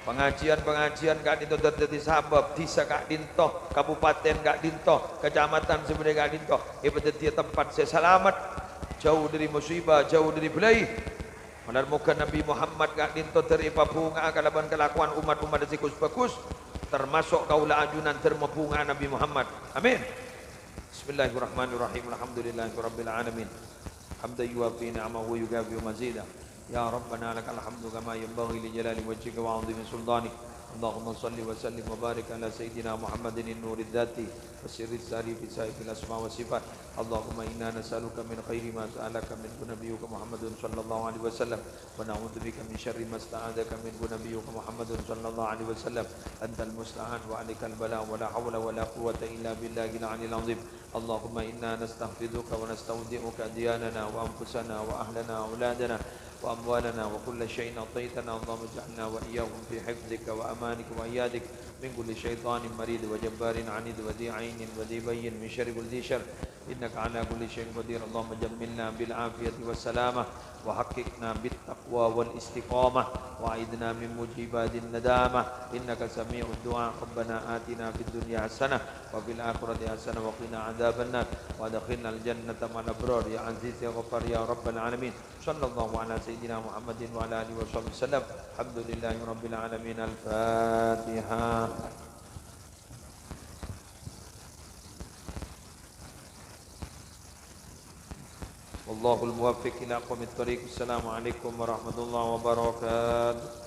Pangajiyân-pangajiyân ka'dinto dhâr dhâddhi sabâb, dhisa ka'dinto, kabupaten ka'dinto, kacamatan sè bâdâ ka'dinto, èpadhâddhiyâ tempat sè salamet, jhâu dhâri musibah, jhâu dhâri bâlâi. Malar moghâ Nabbhi Muhammad ka'dinto dhâr èpabhunga'a kalabân kalakowan ommat-ommat sè ghus-bhâghus, tamaso' kaulâ ajunan dhâr mabhunga'a Nabbhi Muhammad. Amin. Bismillahirrahmanirrahim. Alhamdulillahirabbil alamin. Hamdan yuwafi ni'amahu wa yukafi'u mazidah. Ya Rabbana lakal hamdu kama yanbaghi li jalali wajhika wa 'azimi sultanik. Allahumma shalli wa sallim wa barik ala sayyidina Muhammadin nurid dzati wa sirris sari fi sairil asma wa sifat. Allahumma inna nas'aluka min khairi ma sa'alaka minhu nabiyyuka Muhammadun sallallahu alaihi wasallam. ونعوذ بك من شر ما استعاذك منه نبيك محمد صلى الله عليه وسلم. أنت المستعان وعليك البلاغ ولا حول ولا قوة إلا بالله العلي العظيم. اللهم إنا نستحفظك ونستودعك أدياننا وأنفسنا وأهلنا وأولادنا وأموالنا وكل شيء أعطيتنا. اللهم اجعلنا وإياهم في حفظك وأمانك وإيادك من كل شيطان مريد وجبار عنيد وذي عين وذي بين من شر كل ذي شر. إنك على كل شيء قدير. اللهم جملنا بالعافية والسلامة، وحققنا بالتقوى والاستقامة، وأعذنا من موجبات الندامة. إنك سميع الدعاء. ربنا آتنا في الدنيا حسنة، وفي الآخرة حسنة، وقنا عذاب النار، وأدخلنا الجنة مع الأبرار، يا عزيز يا غفار يا رب العالمين. صلى الله على سيدنا محمد وعلى آله وصحبه وسلم. الحمد لله رب العالمين. الفاتحة. Wallahul muwaffiq ila aqwamit thariq. Assalamualaikum warahmatullahi wabarakatuh.